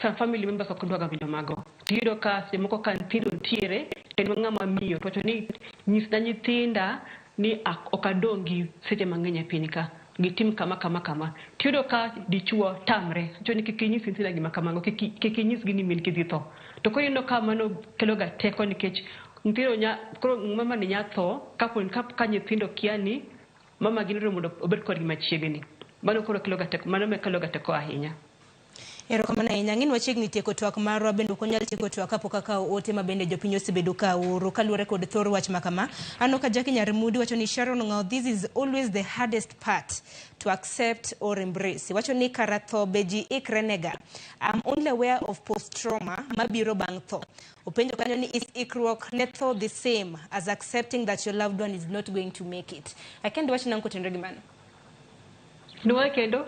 some family members ok dwaga winjo mago. Iyudo ka seche moko ka nyithindo nitiere, to en ng'ama miyo, to wacho ni nyisna nyithinda ni ok adong' gi seche mang'eny e piny ka, gitim kama kama kama. Tiyudo ka dichuo tamre, wacho ni kik inyis nyithinda gima kamago, kik inyisgi ni min gi dhi tho. To koro ineno ka mano kelo ga teko, nikech nyithindo koro mama ni nya tho ka nyithindo kia ni mama gi dwaro mondo obed kodgi machiegni. Mano koro kelo ga teko, mano kelo ga teko ahinya. Erokamano ahinya. Ang'e ni wachiegni tieko twak marwa, bende ok wanyal tieko twak kapok akawo ote ma bende jopiny osebedo ka oro kaluwore kod thor wach ma kama. Aneno ka Jackie Nyarmudi wacho ni Sharon Ong'awo, this is always the hardest part to accept or embrace. Wacho ni kara tho be ji ikre nega. I'm only aware of post-trauma mabiro bang' tho. Openjo kanyo ni is ikruok ne tho the same as accepting that your loved one is not going to make it? Akendi wach nang'o kotenore gi mano? Nuoye kendo?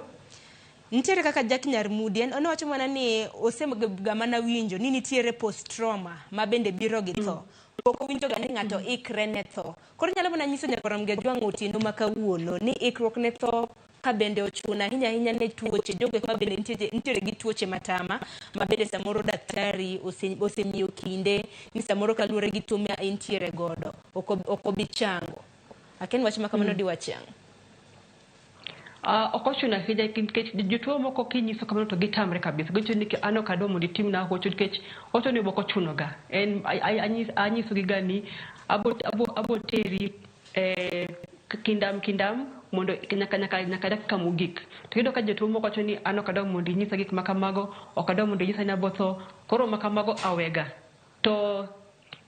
Nitiere kaka Jack Nyarmudi, en owacho mana ni osega mana winjo ni nitiere post-trauma ma bende biro gi tho. Pok owinjo ga ni ng'ato ikre ne tho. Koro nyalo mana nyiso nyakwarom Ojwang' otieno ma kawuono ni ikruok ne tho ka bende ochuno ahinya ahinya ne tuoche, jogo ma bende nitiere gi tuoche matama ma bende samoro daktari osemiyo kinde ni samoro kaluwore gi tuo ma entiere godo ok obi chango. Akia ni wach ma kamano diwach ang'o? Ok ochuno ahinya nikech jotuo moko kinyiso kamano to gitamre kabisa. Giwacho ni an ok adwa mondo itimna hocho nikech hocho ni ok ochuno ga. En anyiso gi ga ni abo teri kindam mondo nyaka dakika mogik. To iyudo ka jotuo moko wacho ni an ok adwa mondo inyisa gik ma kamago, ok adwa mondo inyisa ni abo tho, koro ma kamago awega. To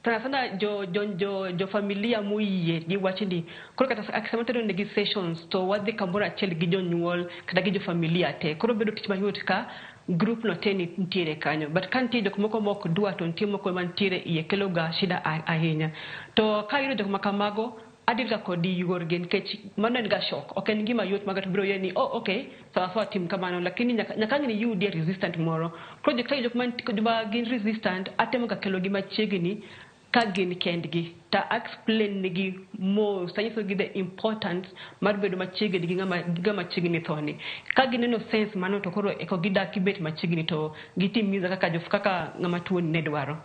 sana sana jo familia moyie gi wachni. Koro kata sama tero negi sessions to wadhi kamoro achiel gi jonyuol kata gi jo familia te. Koro bedo tich mayot ka group no te nitiere kanyo. But ka nitie jok moko mok dwa to nitie moko mantiere iye kelo ga shida ahinya. To ka iyudo jok ma kamago, Adil ga kodi yuorgi nikech mano en ga shock. Ok en gima yot ma ng'ato biro yie ni oh okay, sawa sawa tim kamano, lakini nyaka ang' ni iyudie resistant moro. Koro ka jok ma gin resistant, atemo ga kelo gi machiegni ka gin kendgi to explain negi mos, tanyisogi the importance mar bedo machiegni gi ng'ama chiegni thoni. Ka gineno sense mano to koro eko gidak gibet machiegni to gitim kaka ng'ama tuoni ne dwaro.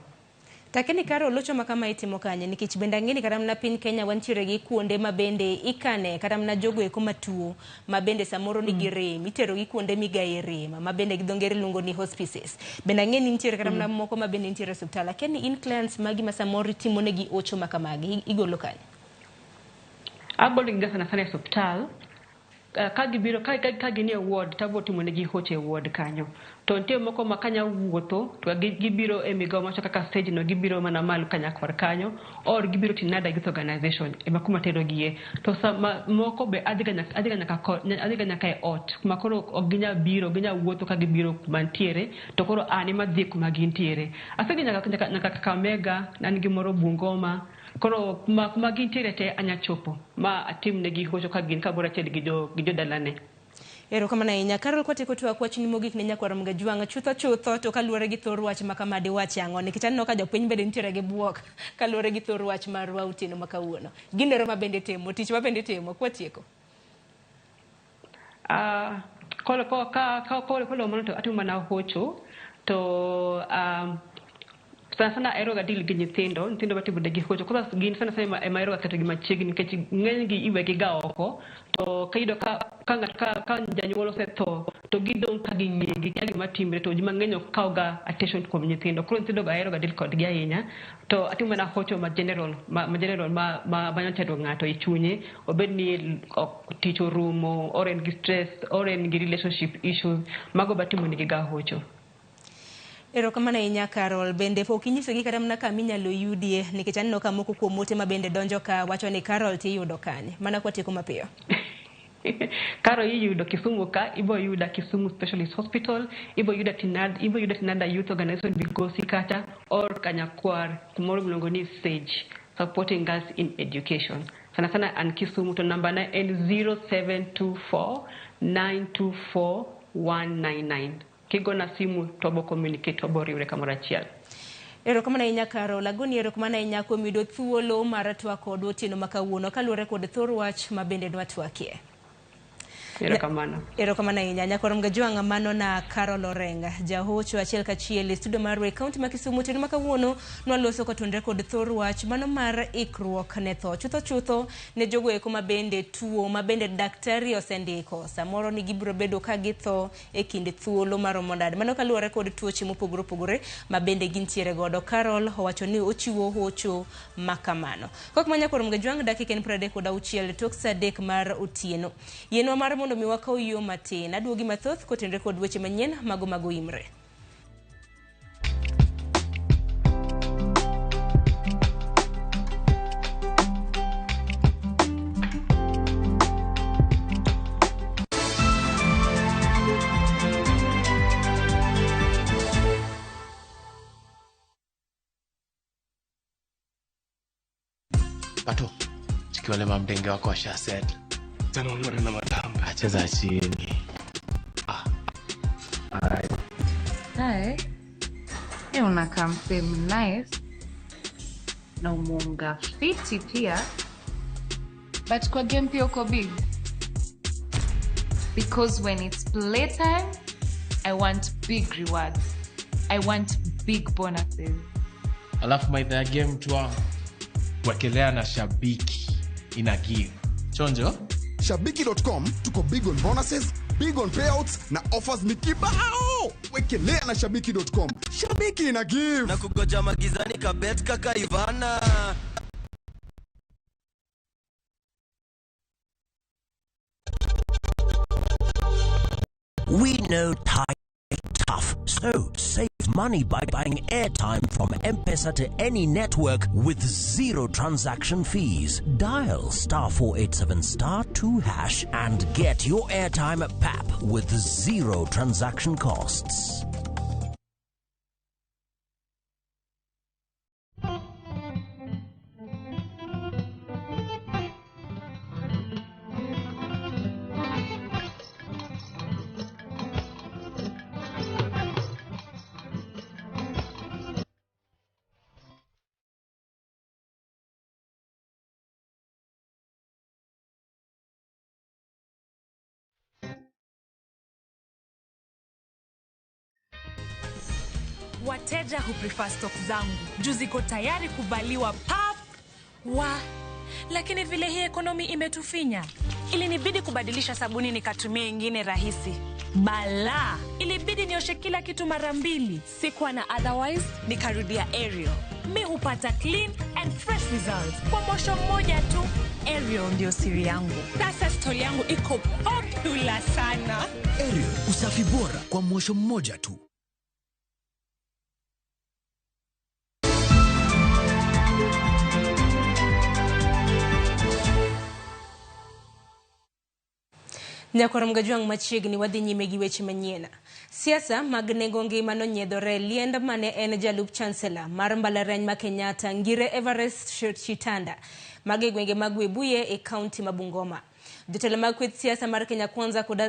Takeni Carol, locho ma kama itimo kanye? Nikech bende ang'e ni kata mana piny Kenya wantiere gi kuonde ma bende ikane kata mana jogo eko matuo ma bende samoro nigi rem, itero gi kuonde migaye rem ma bende gi dho ngere luongo ni hospices. Bende ang'e ni nitiere kata mana moko ma bende nitiere e osiptal. Akia ni in clients magi ma samoro itimo negi ocho ma kamagi igolo kanye? Agolo gi ga sana sana e osiptal. Ka gibiro ka gin e ward to abo timo negi hocho e ward kanyo. To nitie moko ma kanya wuotho to gibiro e migawo macho kaka stage no, gibiro mana malo Kanyakwar kanyo, or gibiro Tinada Youth Organization ema kuma terogie. To sama moko be adhiga nyaka e ot kuma koro ok ginyal biro, ginyal wuotho ka gibiro kuma ntiere, to koro an ema adhi kuma gintiere. Asedhi nyaka Kakamega, an gi moro Bungoma. Koro kuma gintiere te anya chopo ma atim negi hocho ka gin kamoro achiel gi jodalane. Erokamano ahinya. Carol, kwatieko twak, wachni mogik ne nyakwar Mgajwang' chutho chutho to kaluwore gi thor wach ma kama diwach ang'o? Nikech aneno ka jopiny bende nitiere gi buok kaluwore gi thor wach marwa otieno ma kawuono. Ginero ma bende timo, tich ma bende timo, kwatieko. Kolo mano to atimo mana hocho to sana sana ahero ga deal gi nyithindo matimo negi hocho. Koro gin sana sana ema ahero ga keto gi machiegni nikech ng'enygi iwegi ga oko, to kiyudo ka janyuol osetho to gidong' ka ging'iye gikia gima timre, to ji mang'eny ok kaw ga attention kuom nyithindo. Koro nyithindo go ahero ga deal kodgi ahinya, to atimo mana hocho ma general ma nyalo chando ng'ato e chunye, obed ni tich orumo, or en gi stress, or en gi relationship issues, mago be atimo negi ga hocho. Erokamano ahinya Carol. Bende pok inyisogi kata mana kama inyalo yudie, nikech aneno ka moko kuom ote ma bende donjo ka wacho ni Carol tiyudo kanye. Mana kwatieko mapiyo. Carol iyudo Kisumu ka, ibo yuda Kisumu Specialist Hospital, ibo yuda Tinada Youth Organization Migosi kata, or Kanyakwar kumoro miluongo ni SAGE, Supporting Girls in Education. Sana sana an Kisumu to namba na en 0724 924 199. Kigona simu tobo communicate tobo riwre kamoro achiel. Erokamano ahinya Carol. Agoni erokamano ahinya kuom yudo thuolo mar twak kodwa otieno ma kawuono kaluwore kod thor wach ma bende nwatwakie. Erokamano. Erokamano ahinya. Nyakwar Mgajwang', mano na Carol Orenga, jahocho achiel kachiel e studio marwa e kaunti ma Kisumu. Otieno ma kawuono nwaloso kotenore kod thor wach mano mar ikruok ne tho. Chutho chutho ne jogo eko ma bende tuo ma bende daktari osendiko. Samoro ni gibiro bedo ka githo e kind thuolo maromo nade. Mano kaluwore kod tuoche mopogore opogore ma bende gintiere godo. Carol owacho ni ochiwo hocho makamano. Kok ma Nyakwar Mgajwang', dakika en 36 tok saa 3 mar otieno. Yienwa mar mondo mi wakaw yo matin. Aduogi mathoth kotenore kod weche manyien mago mago imre. Pato, chiki wale mamdenge wako washa set. Tena ulore na matamba. Acheza chini. Hi. Unakaa msee nice. Na umeunga fiti pia. But kwa game pia uko big. Because when it's playtime, I want big rewards. I want big bonuses. Alafu maitha ya game tu wangu. Wekelea na Shabiki ina give. Chonjo? Shabiki.com tuko big on bonuses, big on payouts na offers ni kibao. Wekelea na Shabiki.com. Shabiki ina give. Na kugoja magizani kabet kaka Ivana. We know time tough, so save money by buying airtime from M-Pesa to any network with zero transaction fees. Dial *487*2# and get your airtime at PAP with zero transaction costs. Wateja huprefer stock zangu juu ziko tayari kuvaliwa pap wa. Lakini vile hii ekonomi imetufinya, ilinibidi kubadilisha sabuni nikatumia ingine rahisi. Bala, ilibidi nioshe kila kitu mara mbili. Sikuwa na otherwise, nikarudia Ariel. Mi hupata clean and fresh results kwa mosho mmoja tu. Ariel ndio siri yangu. Sasa story yangu iko popular sana. Ariel, usafi bora kwa mwosho mmoja tu. Nyakwar Mgajwang' machiegni wadhi nyime gi weche manyien. Siasa mag nengo ngima nonyiedhore liend mane en jalup chancellor mar mbalariany ma Kenyatta Ngire Everest Shitanda mag e gwenge mag Webuye e kaunti ma Bungoma. Jotelo mag kweth siasa mar Kenya Kwanza kod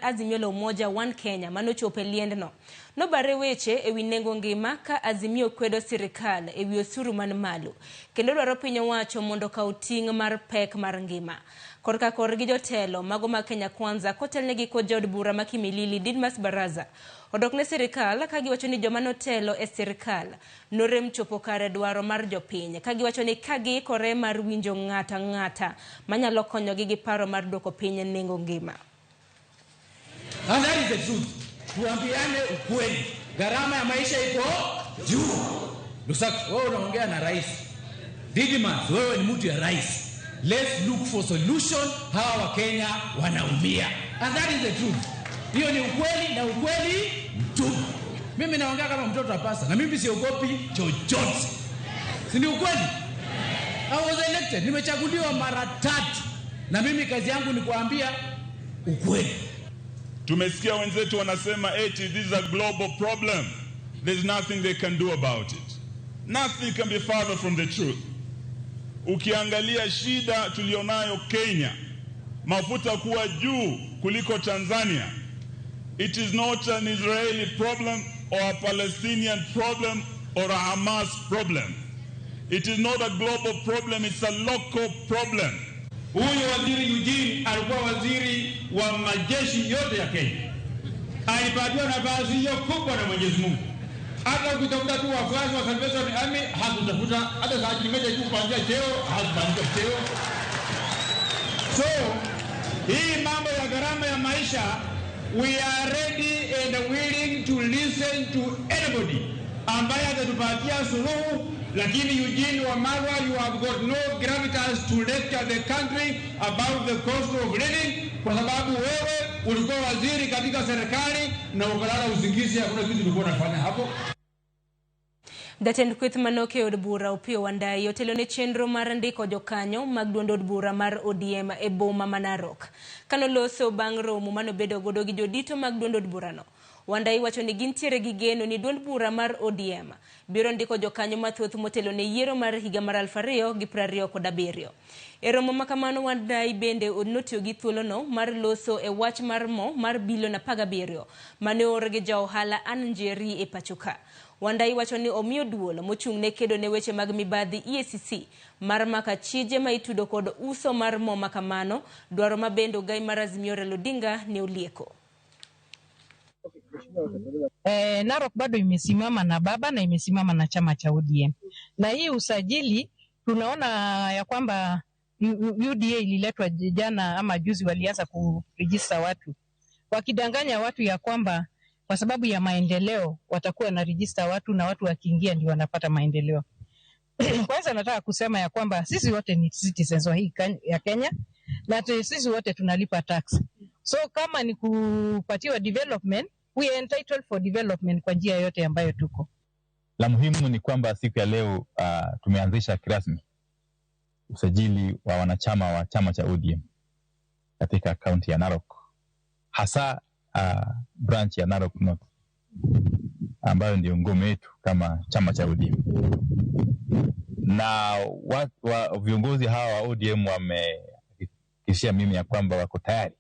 Azimio la Umoja One Kenya manochopo e liendno nobare weche ewi nengo ngima ka Azimio kwedo sirikal ewi osuru man malo kendo dwaro piny owacho mondo okaw ting' mar pek mar ngima. Korka korgi jotelo mago mag Kenya Kwanza kotelnegi kod jaod bura ma Kimilili Didmas Baraza odok ne sirikal ka giwacho ni joma notelo e sirikal norem chopo kare dwaro mar jopiny ka giwacho ni ka giikore mar winjo ng'ata ng'ata manyalo konyogi gi paro mar duoko piny nengo ngima. And that is the truth. Tuambiane ukweli. Gharama ya maisha iko juu. Lusaka, wewe unaongea na rais. Didmas, wewe ni mtu ya rais. Let's look for solution. Hawa wa Kenya wanaumia. And that is the truth. Hiyo ni ukweli na ukweli mtupu. Mimi naongea kama mtoto wa pasta na mimi siogopi chochote. Si ni ukweli? I was elected. Nimechaguliwa mara tatu. Na mimi kazi yangu ni kuambia ukweli. Tumesikia wenzetu wanasema eti this is a global problem. There's nothing they can do about it. Nothing can be farther from the truth. Ukiangalia shida tulionayo Kenya, mafuta kuwa juu kuliko Tanzania. It is not an Israeli problem or a Palestinian problem or a Hamas problem. It is not a global problem, it's a local problem. Huyu waziri Eugene alikuwa waziri wa majeshi yote ya Kenya. Alipatiwa nafasi hiyo kubwa na Mwenyezi Mungu. Hata ukitafuta tu wafuasi wa Salvation Army hakutafuta, hata saa kimeja tu kuanzia cheo, hakupandishwa cheo. So, hii mambo ya gharama ya maisha, we are ready and willing to listen to anybody ambaye atatupatia suluhu. Lakini Eugene Wamalwa, you have got no gravitas to lecture the country about the cost of living, kwa sababu wewe ulikuwa waziri katika serikali na ukalala usingizi, hakuna kitu ulikuwa unafanya hapo. Jatend kweth manoke e od bura Opiyo Wandayi otelo ne chenro mar ndiko jokanyo mag duond od bura mar ODM e boma ma Narok. Kanoloso bang' romo manobedo godo gi jodito mag duond od burano, Wandayi wacho ni gintiere gi geno ni duond bura mar ODM biro ndiko jokanyo mathoth motelo ne yiero mar higa mar 2027. E romo ma kamano, Wandayi bende notiyo gi thuolono mar loso e wach mar mo mar bilion 17 mane oor gi ja ohala Ann Njeri e pacho ka. Wandayi wacho ni omiyo duol mochung' ne kedo ne weche mag mibadhi EACC mar maka chije ma itudo kod uso mar mo ma kamano, dwaro ma bende ogai mar Azimio Raila Odinga ne olieko. Narok bado imesimama na baba na imesimama na chama cha ODM. Na hii usajili tunaona ya kwamba UDA ililetwa jana ama juzi, walianza kurejista watu wakidanganya watu ya kwamba kwa sababu ya maendeleo watakuwa na rejista watu na watu wakiingia ndio wanapata maendeleo. Kwanza nataka kusema ya kwamba sisi wote ni citizens wa hii ya Kenya na sisi wote tunalipa tax. So kama ni kupatiwa development, we are entitled for development kwa njia yote ambayo tuko. La muhimu ni kwamba siku ya leo tumeanzisha kirasmi usajili wa wanachama wa chama cha ODM katika kaunti ya Narok, hasa branch ya Narok North ambayo ndio ngome yetu kama chama cha ODM. Na viongozi hawa wa ODM wamehakikishia mimi ya kwamba wako tayari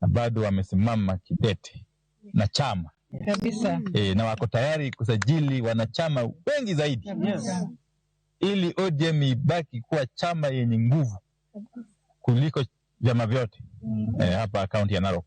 na bado wamesimama kidete na chama kabisa. Na wako tayari kusajili wanachama wengi zaidi. Yes. Ili ODM ibaki kuwa chama yenye nguvu kuliko vyama vyote hapa kaunti ya Narok.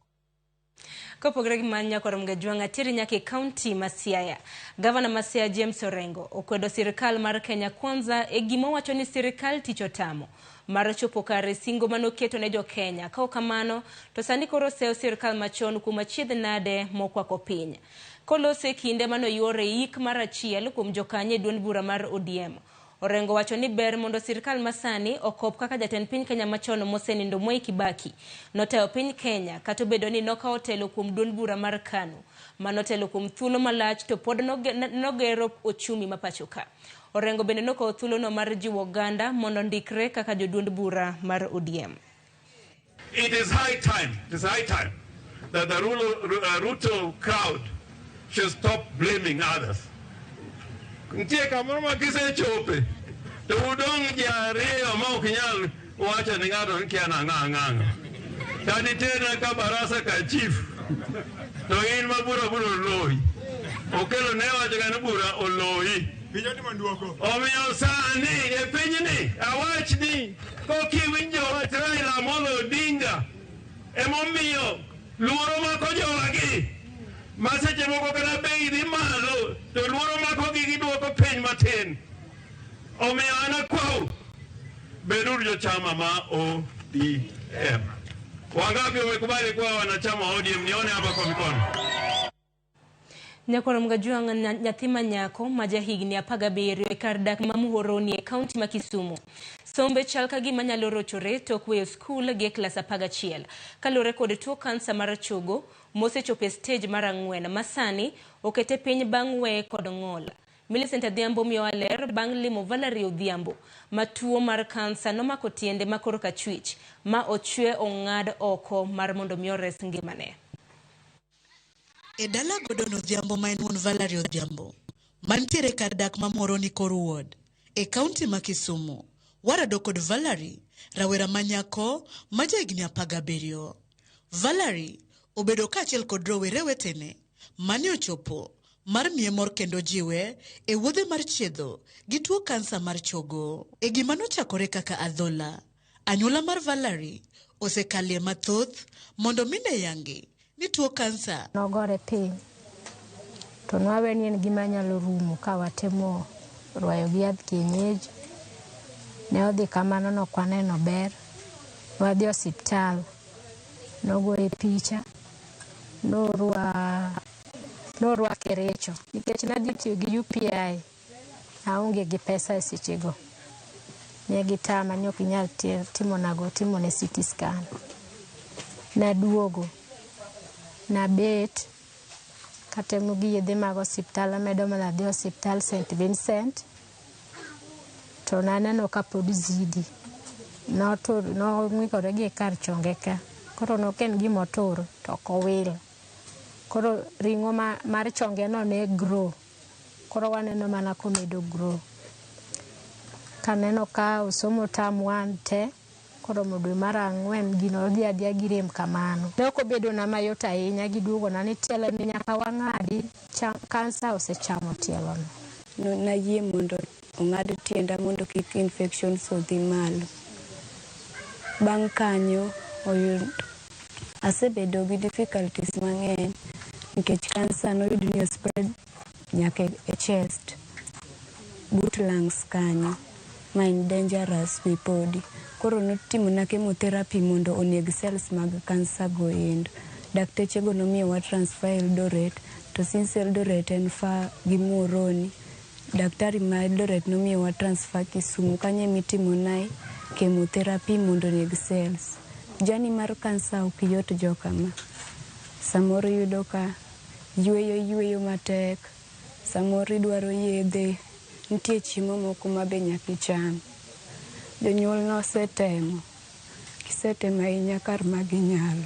Kopogore gi mano nyakwar Mgajwang' ateri nyaka e kaunti ma Siaya. Gavana ma Siaya James Orengo okwedo sirikal mar Kenya Kwanza e gima owacho ni sirikal tich otamo mar chopo kare singo manoketo ne jo-Kenya. Ka ok kamano to sani koro oseyo sirikal machon kuom achiedh nade mokwako piny. Koloso e kinde manoyuore yik mar achiel kuom jokanyo e duond bura mar ODM. Orengo wacho ni ber mondo sirikal masani okop kaka jatend piny Kenya machon mosenindo Mwai Kibaki notayo piny Kenya kata obedo ni nokawo telo kuom duond bura mar KANU manotelo kuom thuolo malach to pod nogero ochumi ma pacho ka. Orengo bende nokawo thuolono mar jiwo oganda mondo ondikre kaka joduond bura mar ODM. It is high time, it is high time that the Ruto crowd should stop blaming others. Nitie kamoro ma kisechope to udong' ji ariyo ma ok nyal wacho ni ng'ato ni kia nang'o ang'ang'o. Kata iterna ka barasa ka chief to in ma bura biro loyi. Okelo ne wacho ga ni bura oloyi. Omiyo sani e pinyni awachni kokiwinjo wach Raila Amolo Odinga emomiyo luoro mako jowagi ma seche moko kata bei dhi malo to luoro makogi giduoko piny matin. Omiyo an akwau beduru jochama ma ODM. Wangapi wamekubali kuwa wanachama wa ODM? Nione hapa kwa mikono. Nyakwar Mgajwang' nyathi ma nyako ma jahigni 17 e kar dak ma Muhoroni e kaunti ma Kisumu. Sombe chal ka gima nyalo rochore tok weyo skul gi e klas 11 kaluwore kod tuo kansa mar chogo mosechopo e stej mar 4 ma sani okete piny bang' weye kod ng'ol. Millicent Adhiambo miyowa ler bang' limo Valerie Odhiambo ma tuo mar kansa nomako tiende ma korka achwich ma ochwe ong'ad oko mar mondo mi ores ngimane. E dala Gordon Odhiambo ma en wuon Valerie Odhiambo mantiere kar dak ma Muhoroni kor ward e kaunti ma Kisumu, warado kod Valerie, rawera ma nyako ma jahigni 17. Valerie obedo kaachiel kod rowere wetene mane ochopo mar miye mor kendo jiwe e wuodhe mar chiedho gi tuo kansa mar chogo. E gima nochakore kaka adhola, anyuola mar Valerie osekalie mathoth mondo mine yangi ni tuo kansa nogore piny to nwawe ni en gima nyalo rumo ka watemo rwayo gi yadh kienyeji. Ne odhi kamano nok waneno ber. Wadhi osiptal, nogoye picha, norwake recho nikech nadhi tiyo gi UPI aonge gi pesa e sechego. Ne gitama ni ok inyal timone CT scan. Naduogo nabet katemo gi yedhe mag osiptal, amedo mana dhi osiptal St. Vincent to naneno ka pod zidi. Nong'ikore gi kar chonge ka. Koro nok en gima otur to ok owil. Koro ring'o mar chonge no ne grow. Koro waneno mana komedo grow. Kaneno ka osomo term 1 te, koromo dwe mar 4 gino odhi adhiya gi rem kamano. Ne ok obedona mayot ahinya giduogona ni tielo ni nyaka wang'adi, kansa osechamo tielono. Nayie mondo ong'ad tienda mondo kik infections odhi malo. Bang' kanyo asebedo gi difficulties mang'eny nikech kansa noyud ni spread nyaka e chest, but lungs kanyo, ma en dangerous be podi. Koro notimona chemotherapy mondo oneg cells mag kansa go endo. Dakteche go nomiyowa transfer Eldoret, to since Eldoret en far gi Muhoroni, daktari ma Eldoret nomiyowa transfer Kisumu, kanyo emitimonae chemotherapy mondo oneg cells. Journey mar kansa ok yot jokama. Samoro iyudo ka yweyo matek, samoro idwaro yedhe, nitie chiemo moko ma be nyaka icham. Jonyuol nosetemo, gisetemo ahinya kar ma ginyalo.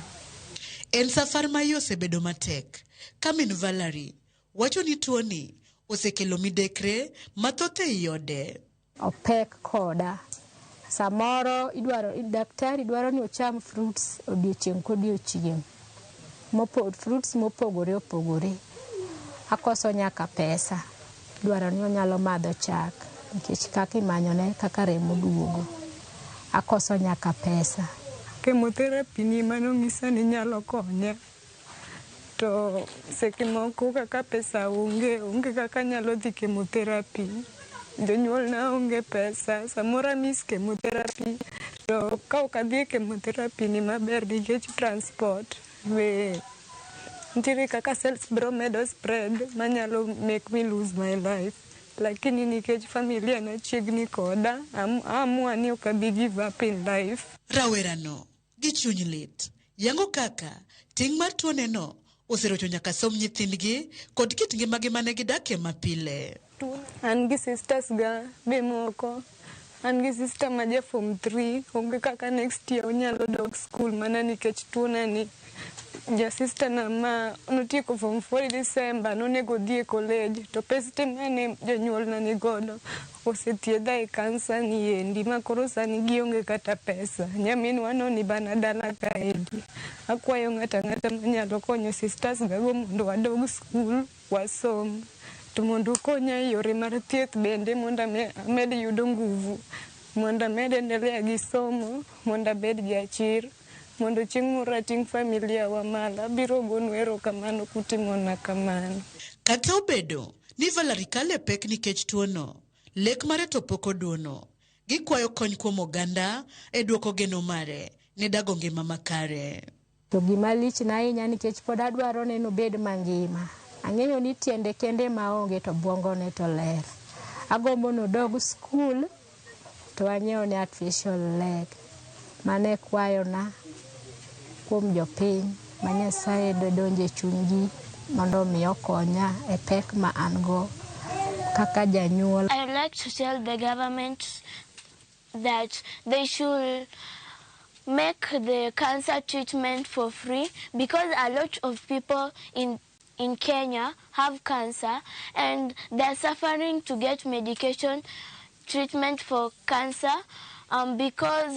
En safar ma iye osebedo matek ka min Valerie wacho ni tuoni osekelo midekre mathoth ei ode. Opek koda. Samoro daktari dwaro ni ocham fruits odiochieng' kodiochieng'. Fruits mopogore opogore. Akoso nyaka pesa. Dwaro ni onyalo madho chak nikech kaka imanyone kaka remo duogo. Akoso nyaka pesa. Chemotherapy ni manong'isa ni nyalo konya. To seche moko kaka pesa onge, onge kaka anyalo dhi chemotherapy. Jonyuolna onge pesa, samoro a miss chemotherapy. To ka ok adhi e chemotherapy ni maber nikech transport be nitiere kaka cells biro medo spread manyalo make me lose my life. Lakini nikech familia na chiegni koda, aamua ni ok abi give up in life. Rawerano gi chuny lit yango kaka ting' mar tuoneno oserocho nyaka somb nyithindgi kod kit ngimagi mane gidakie mapile. An gi sisters ga be moko. An gi sister ma ja form 3, onge kaka next year onyalo dok school mana nikech tuona ni. Ja sister na ma notieko form 4 December nonego odhi e college to pes te mane jonyuolna ni godo osethiedha e kansa ni endi ma koro sani gionge kata pesa. Nyaminwa no ni bana dala kaendi. Akwayo ng'ato ang'ata manyalo konyo sisters ga go mondo wadog school wasom. To mondo ukonya e yore mar thieth bende mondo amed yudo nguvu. Mondo amed endelea gi somo, mondo abed jachir. Mondo chieng' moro ating' familia wa malo. Abiro gonu erokamano kutimona kamano. Kata obedo ni Valerie kalo e pek nikech tuono, lek mare to pok oduono. Gikwayo kony kuom oganda e duoko geno mare ne dago ngima makare. To gima lichna ahinya nikech pod adwaro ni nobed mangima. Ang'eyo ni tiende kende maonge to buongone to ler. Agombo nodog skul to anyiewne artificial leg. Mano e kwayona kuom jopiny ma Nyasaye dodonje chunygi mondo mi okonya e pek ma an go kaka janyuol. I would like to tell the government that they should make the cancer treatment for free because a lot of people in Kenya have cancer and they're suffering to get medication treatment for cancer because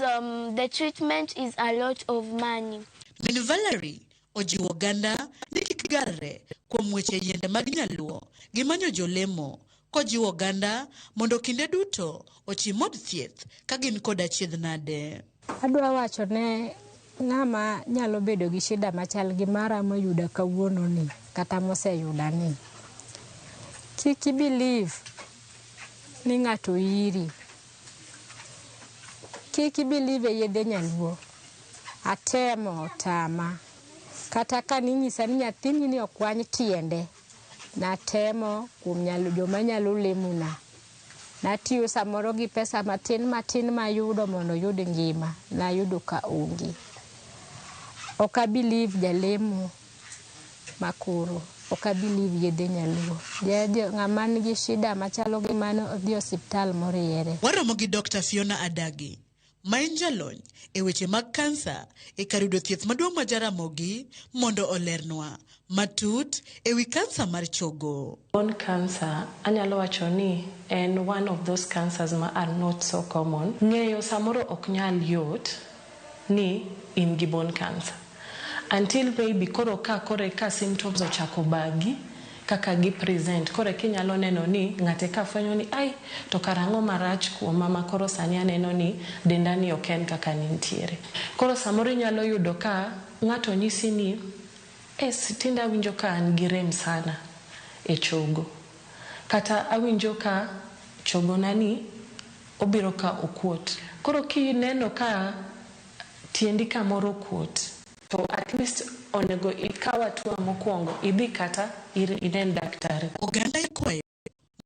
the treatment is a lot of money. Min Valerie ojiwo oganda ni kik galre kuom weche yiende mag nyaluo gi manyo jolemo kojiwo oganda mondo kinde duto ochim od thieth ka gin kod achiedh nade. Adwa wacho ne ng'ama nyalo bedo gi shida machal gi mara moyuda kawuono ni kata moseyuda ni. Kik i believe ni ng'ato iri. Kik i believe e yedhe nyaluo. Atemo otama. Kata ka ninyisa ni nyathini ni okwany tiende, natemo kuom nyalo joma nyalo lemona. Natiyo samoro gi pesa matin matin mayudo mondo oyud ngima, nayudo ka onge. Ok a believe jalemo makoro, ok a believe yedhe nyaluo. Ng'ama nigi shida machalo gi mano odhi osiptal moriere. Waromo gi Dr. Fiona Adagi, ma en jalony e weche mag kansa e kar yudo thieth maduong' ma Jaramogi mondo olernwa matut e wi kansa mar chogo. Bone cancer anyalo wacho ni en one of those cancers ma are not so common. Ng'eyo samoro ok nyal yot ni in gi bone cancer until maybe koro ka kore ka symptoms ochako bagi kaka gi present koro kinyalo neno ni ng'ate ka fwenyo ni ai to karang'o marach kuoma ma koro sani aneno ni denda ni ok en kaka nintiere. Koro samoro inyalo yudo ka ng'ato nyisi ni es tinde awinjo ka an gi rem sana e chogo kata awinjo ka chogona ni obiro ka okuot. Koro kineno ka tiendi kamoro okuot to at least onego ikaw hatua mokwongo idhi kata inen daktari. Oganda ikwayo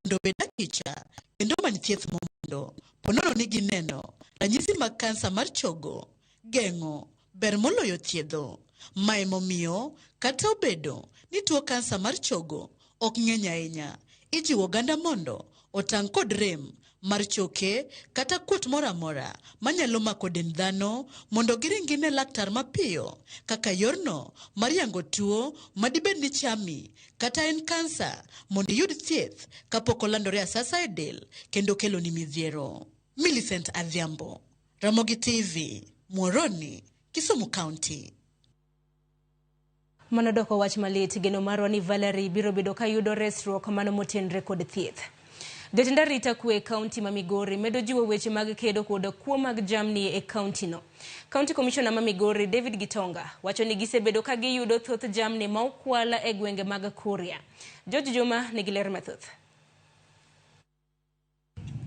mondo obed akicha kendo omany thieth mondo ponono ni gineno ranyisi mag kansa mar chogo, geng'o ber moloyo thiedho. Ma emomiyo kata obedo ni tuo kansa mar chogo ok ng'eny ahinya, ijiwo oganda mondo otang' kod rem mar choke kata kuot moro amora manyalo mako dend dhano mondo giring gine laktar mapiyo kaka yorno mar yango tuo madibed ni chami kata en kansa mondo iyud thieth kapok olandore asasa e del kendo keloni midhiero. Millicent Adhiambo, Ramogi TV, Muhoroni, Kisumu County. Mano doko wach malit, geno marwa ni Valerie biro bedo ka yudo resruok mano motenre kod thieth. Jatend arita kwe e kaunti ma Migori medo jiwo weche mag kedo kod kuo mag jamni e kaunti no. County Commissioner ma Migori David Gitonga wacho ni gisebedo ka giyudo thoth jamni ma okwal e gwenge mag Kuria. George Juma nigi ler mathoth.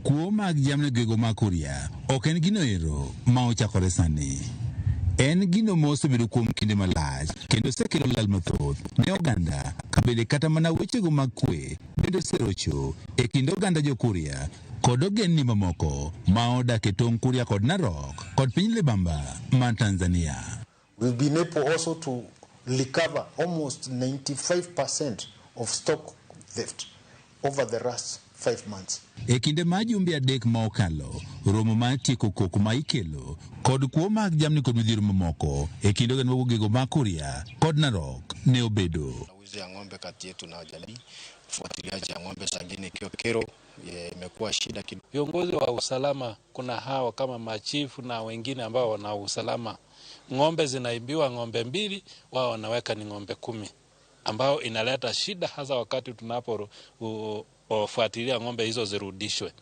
Kuo mag jamni e gwenge mag Kuria ok en gino ero ma ochakore sani. En gino ma osebedo kuom kinde malach kendo osekelo lal mathoth ne oganda ka bende kata mana wechego mag kwe bende oserocho e kind oganda jo-Kuria kod ogendni mamoko ma odak e tong' Kuria kod Narok kod piny Libamba man Tanzania. We've been able also to recover almost 95% of stock theft over the last 5 months. E kinde ma jumbe 3 ma okalo, romo mar tieko koko ma ikelo kod kuo mag jamni kod midhiero mamoko e kind oganda mag gwenge mag Kuria kod Narok ne obedo. Wizi ya ng'ombe kati yetu na jamii, ufuatiliaji ya ng'ombe saa ingine ikiwa kero imekuwa shida kidogo. Viongozi wa usalama kuna hawa kama machifu na wengine ambao wana usalama. Ng'ombe zinaibiwa ng'ombe 2, wao wanaweka ni ng'ombe 10, ambao inaleta shida hasa wakati tunapofuatilia ng'ombe hizo zirudishwe.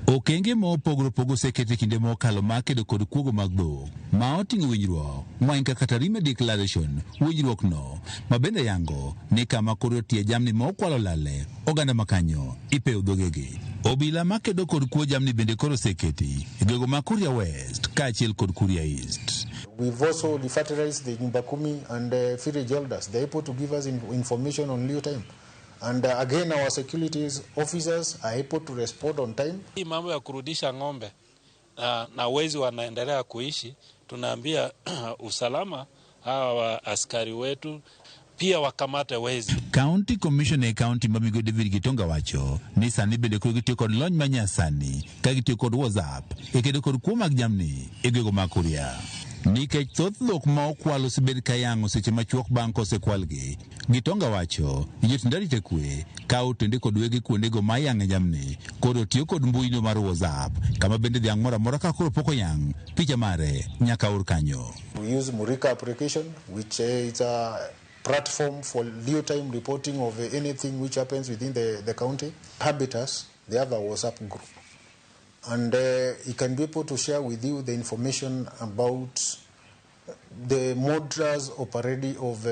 Okenge ma opogore opogore oseketi kinde mokalo mar kedo kod kuogo mag dhok ma oting'o winjruok ma en kaka Tarime Declaration. Winjruok no ma bende yango ni kama koro tie jamni ma okwalo lale oganda makanyo ipeyo dhogegi. Obila makedo kod kuo jamni bende koro oseketi e gwenge mag Kuria West kaachiel kod Kuria East. We've also refertilized the Nyumba Kumi and village elders. They're able to give us information on real time. And again, our security officers are able to respond on time. Hii mambo ya kurudisha ng'ombe na wezi wanaendelea kuishi, tunaambia usalama hawa askari wetu pia wakamate wezi. County Commissioner e county ma Migori David Gitonga wacho ni sani bende koro gitiyo kod lony manyasani ka gitiyo kod WhatsApp e kedo kod kuo mag jamni e gwenge mag Kuria. Nikech thoth dhok ma okwal osebed ka yang'o seche machuok bang' kosekwalgi, Gitonga wacho ni jotend arita kwe kawo tende kod wege kuondego ma yang'e jamni koro tiyo kod mbuino mar WhatsApp kama bende dhiang' moro amora ka koro pok oyang' picha mare nyaka or kanyo. We use Murika application, which is a platform for real-time reporting of anything which happens within the county. Habitas, they have a WhatsApp group. And he can be able to share with you the information about the modus operandi of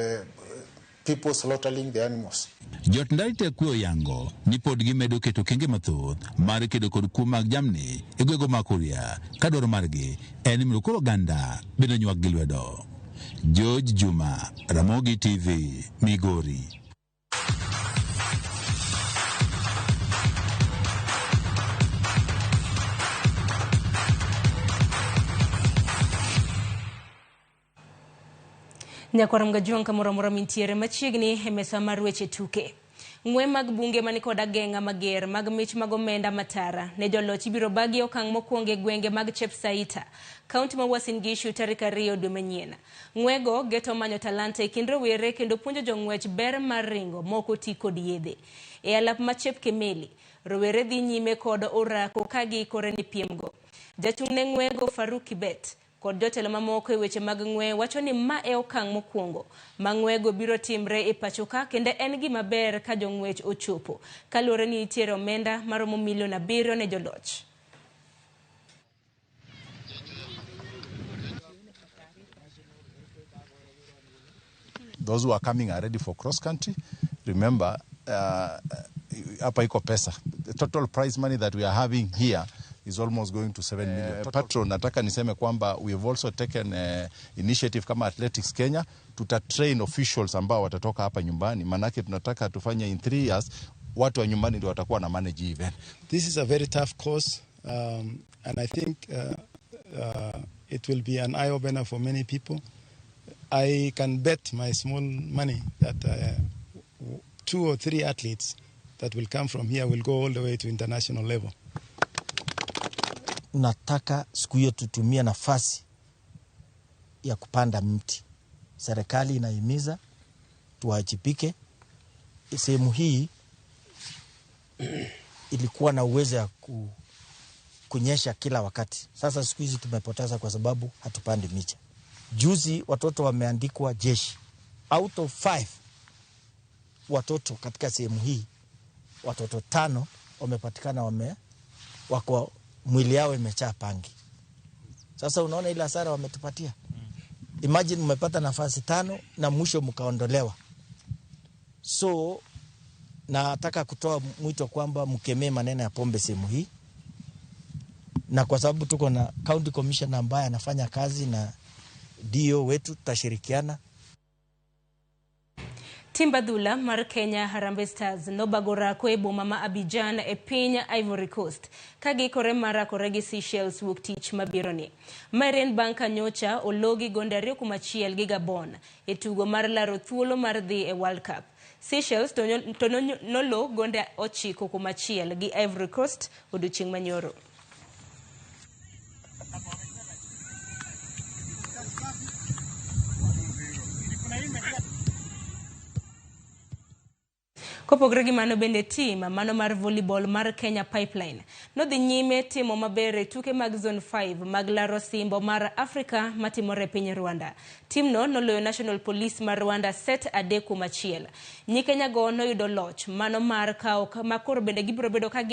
people slaughtering the animals. Jotend arita kwe oyango ni pod gimedo keto okenge mathoth mar kedo kod kuo mag jamni e gwenge mag Kuria ka dwaro margi en ni mondo koro oganda bende onywak gi lwedo. George Juma, Ramogi TV, Migori. Nyakwar Mgajuang' kamoro amora mintiere machiegni e mesa mar weche tuke. Ng'we mag bunge mani kod ageng'a mager mag mich mag omenda matara ne joloch ibiro bagi okang' mokwongo e gwenge mag Chepsaita, kaunti ma Uasin Gishu tarik 2 dwe manyien. Ng'wego geto manyo talanta e kind rowere kendo puonjo jong'wech ber mar ringo mok oti kod yedhe. E alap ma Chepkemeli, rowere dhi nyime kod orako ka giikore ne piemgo. Jachung' ne ng'wego Faruk Kibet kod jotelo mamoko e weche mag ng'we wacho ni ma e okang' mokwongo ma ng'wego biro timre e pacho ka kendo en gima ber ka jong'wech ochopo kaluwore ni nitiere omenda maromo milion 7 ne joloch. Those who are coming are ready for cross country. Remember, hapa iko pesa. The total prize money that we are having here is almost going to 7 million. Patron, nataka niseme kwamba we have also taken initiative kama Athletics Kenya tuta train officials ambao watatoka hapa nyumbani, manake tunataka tufanye in 3 years watu wa nyumbani ndio watakuwa na manage event. This is a very tough course, and I think it will be an eye opener for many people. I can bet my small money that 2 or 3 athletes that will come from here will go all the way to international level. Nataka siku hiyo tutumie nafasi ya kupanda mti. Serikali inahimiza tuwajibike. Sehemu hii ilikuwa na uwezo ya kunyesha kila wakati. Sasa siku hizi tumepoteza kwa sababu hatupandi miche. Juzi watoto wameandikwa jeshi. Out of 5 watoto katika sehemu hii, watoto 5 wamepatikana wame wako mwili yao imechaa pangi. Sasa unaona ile hasara wametupatia. Imagine mmepata nafasi tano na mwisho mkaondolewa. So nataka kutoa mwito kwamba mkemee maneno ya pombe sehemu hii, na kwa sababu tuko na county commissioner ambaye anafanya kazi na DO wetu, tutashirikiana. Timb adhula mar Kenya Harambee Stars nobago orako e boma ma Abidjan e piny Ivory Coast ka giikore mar rakore gi Seychelles wuok tich mabironi. Maeri en bang' ka nyocha ologi gonde 2-1 gi Gabon e tugo mar laro thuolo mar dhi e World Cup. Seychelles to nolo gonde 9-1 gi Ivory Coast odiochieng' manyoro. Kopogore gi mano bende tim mano mar volleyball mar Kenya Pipeline nodhi nyime timo maber e tuke mag Zone 5 mag laro osimbo mar Afrika matimore e piny Rwanda. Timno noloyo National Police mar Rwanda set 3-1. Nyi Kenya go noyudo loch mano mar kawo makoro bende gibiro bedo ka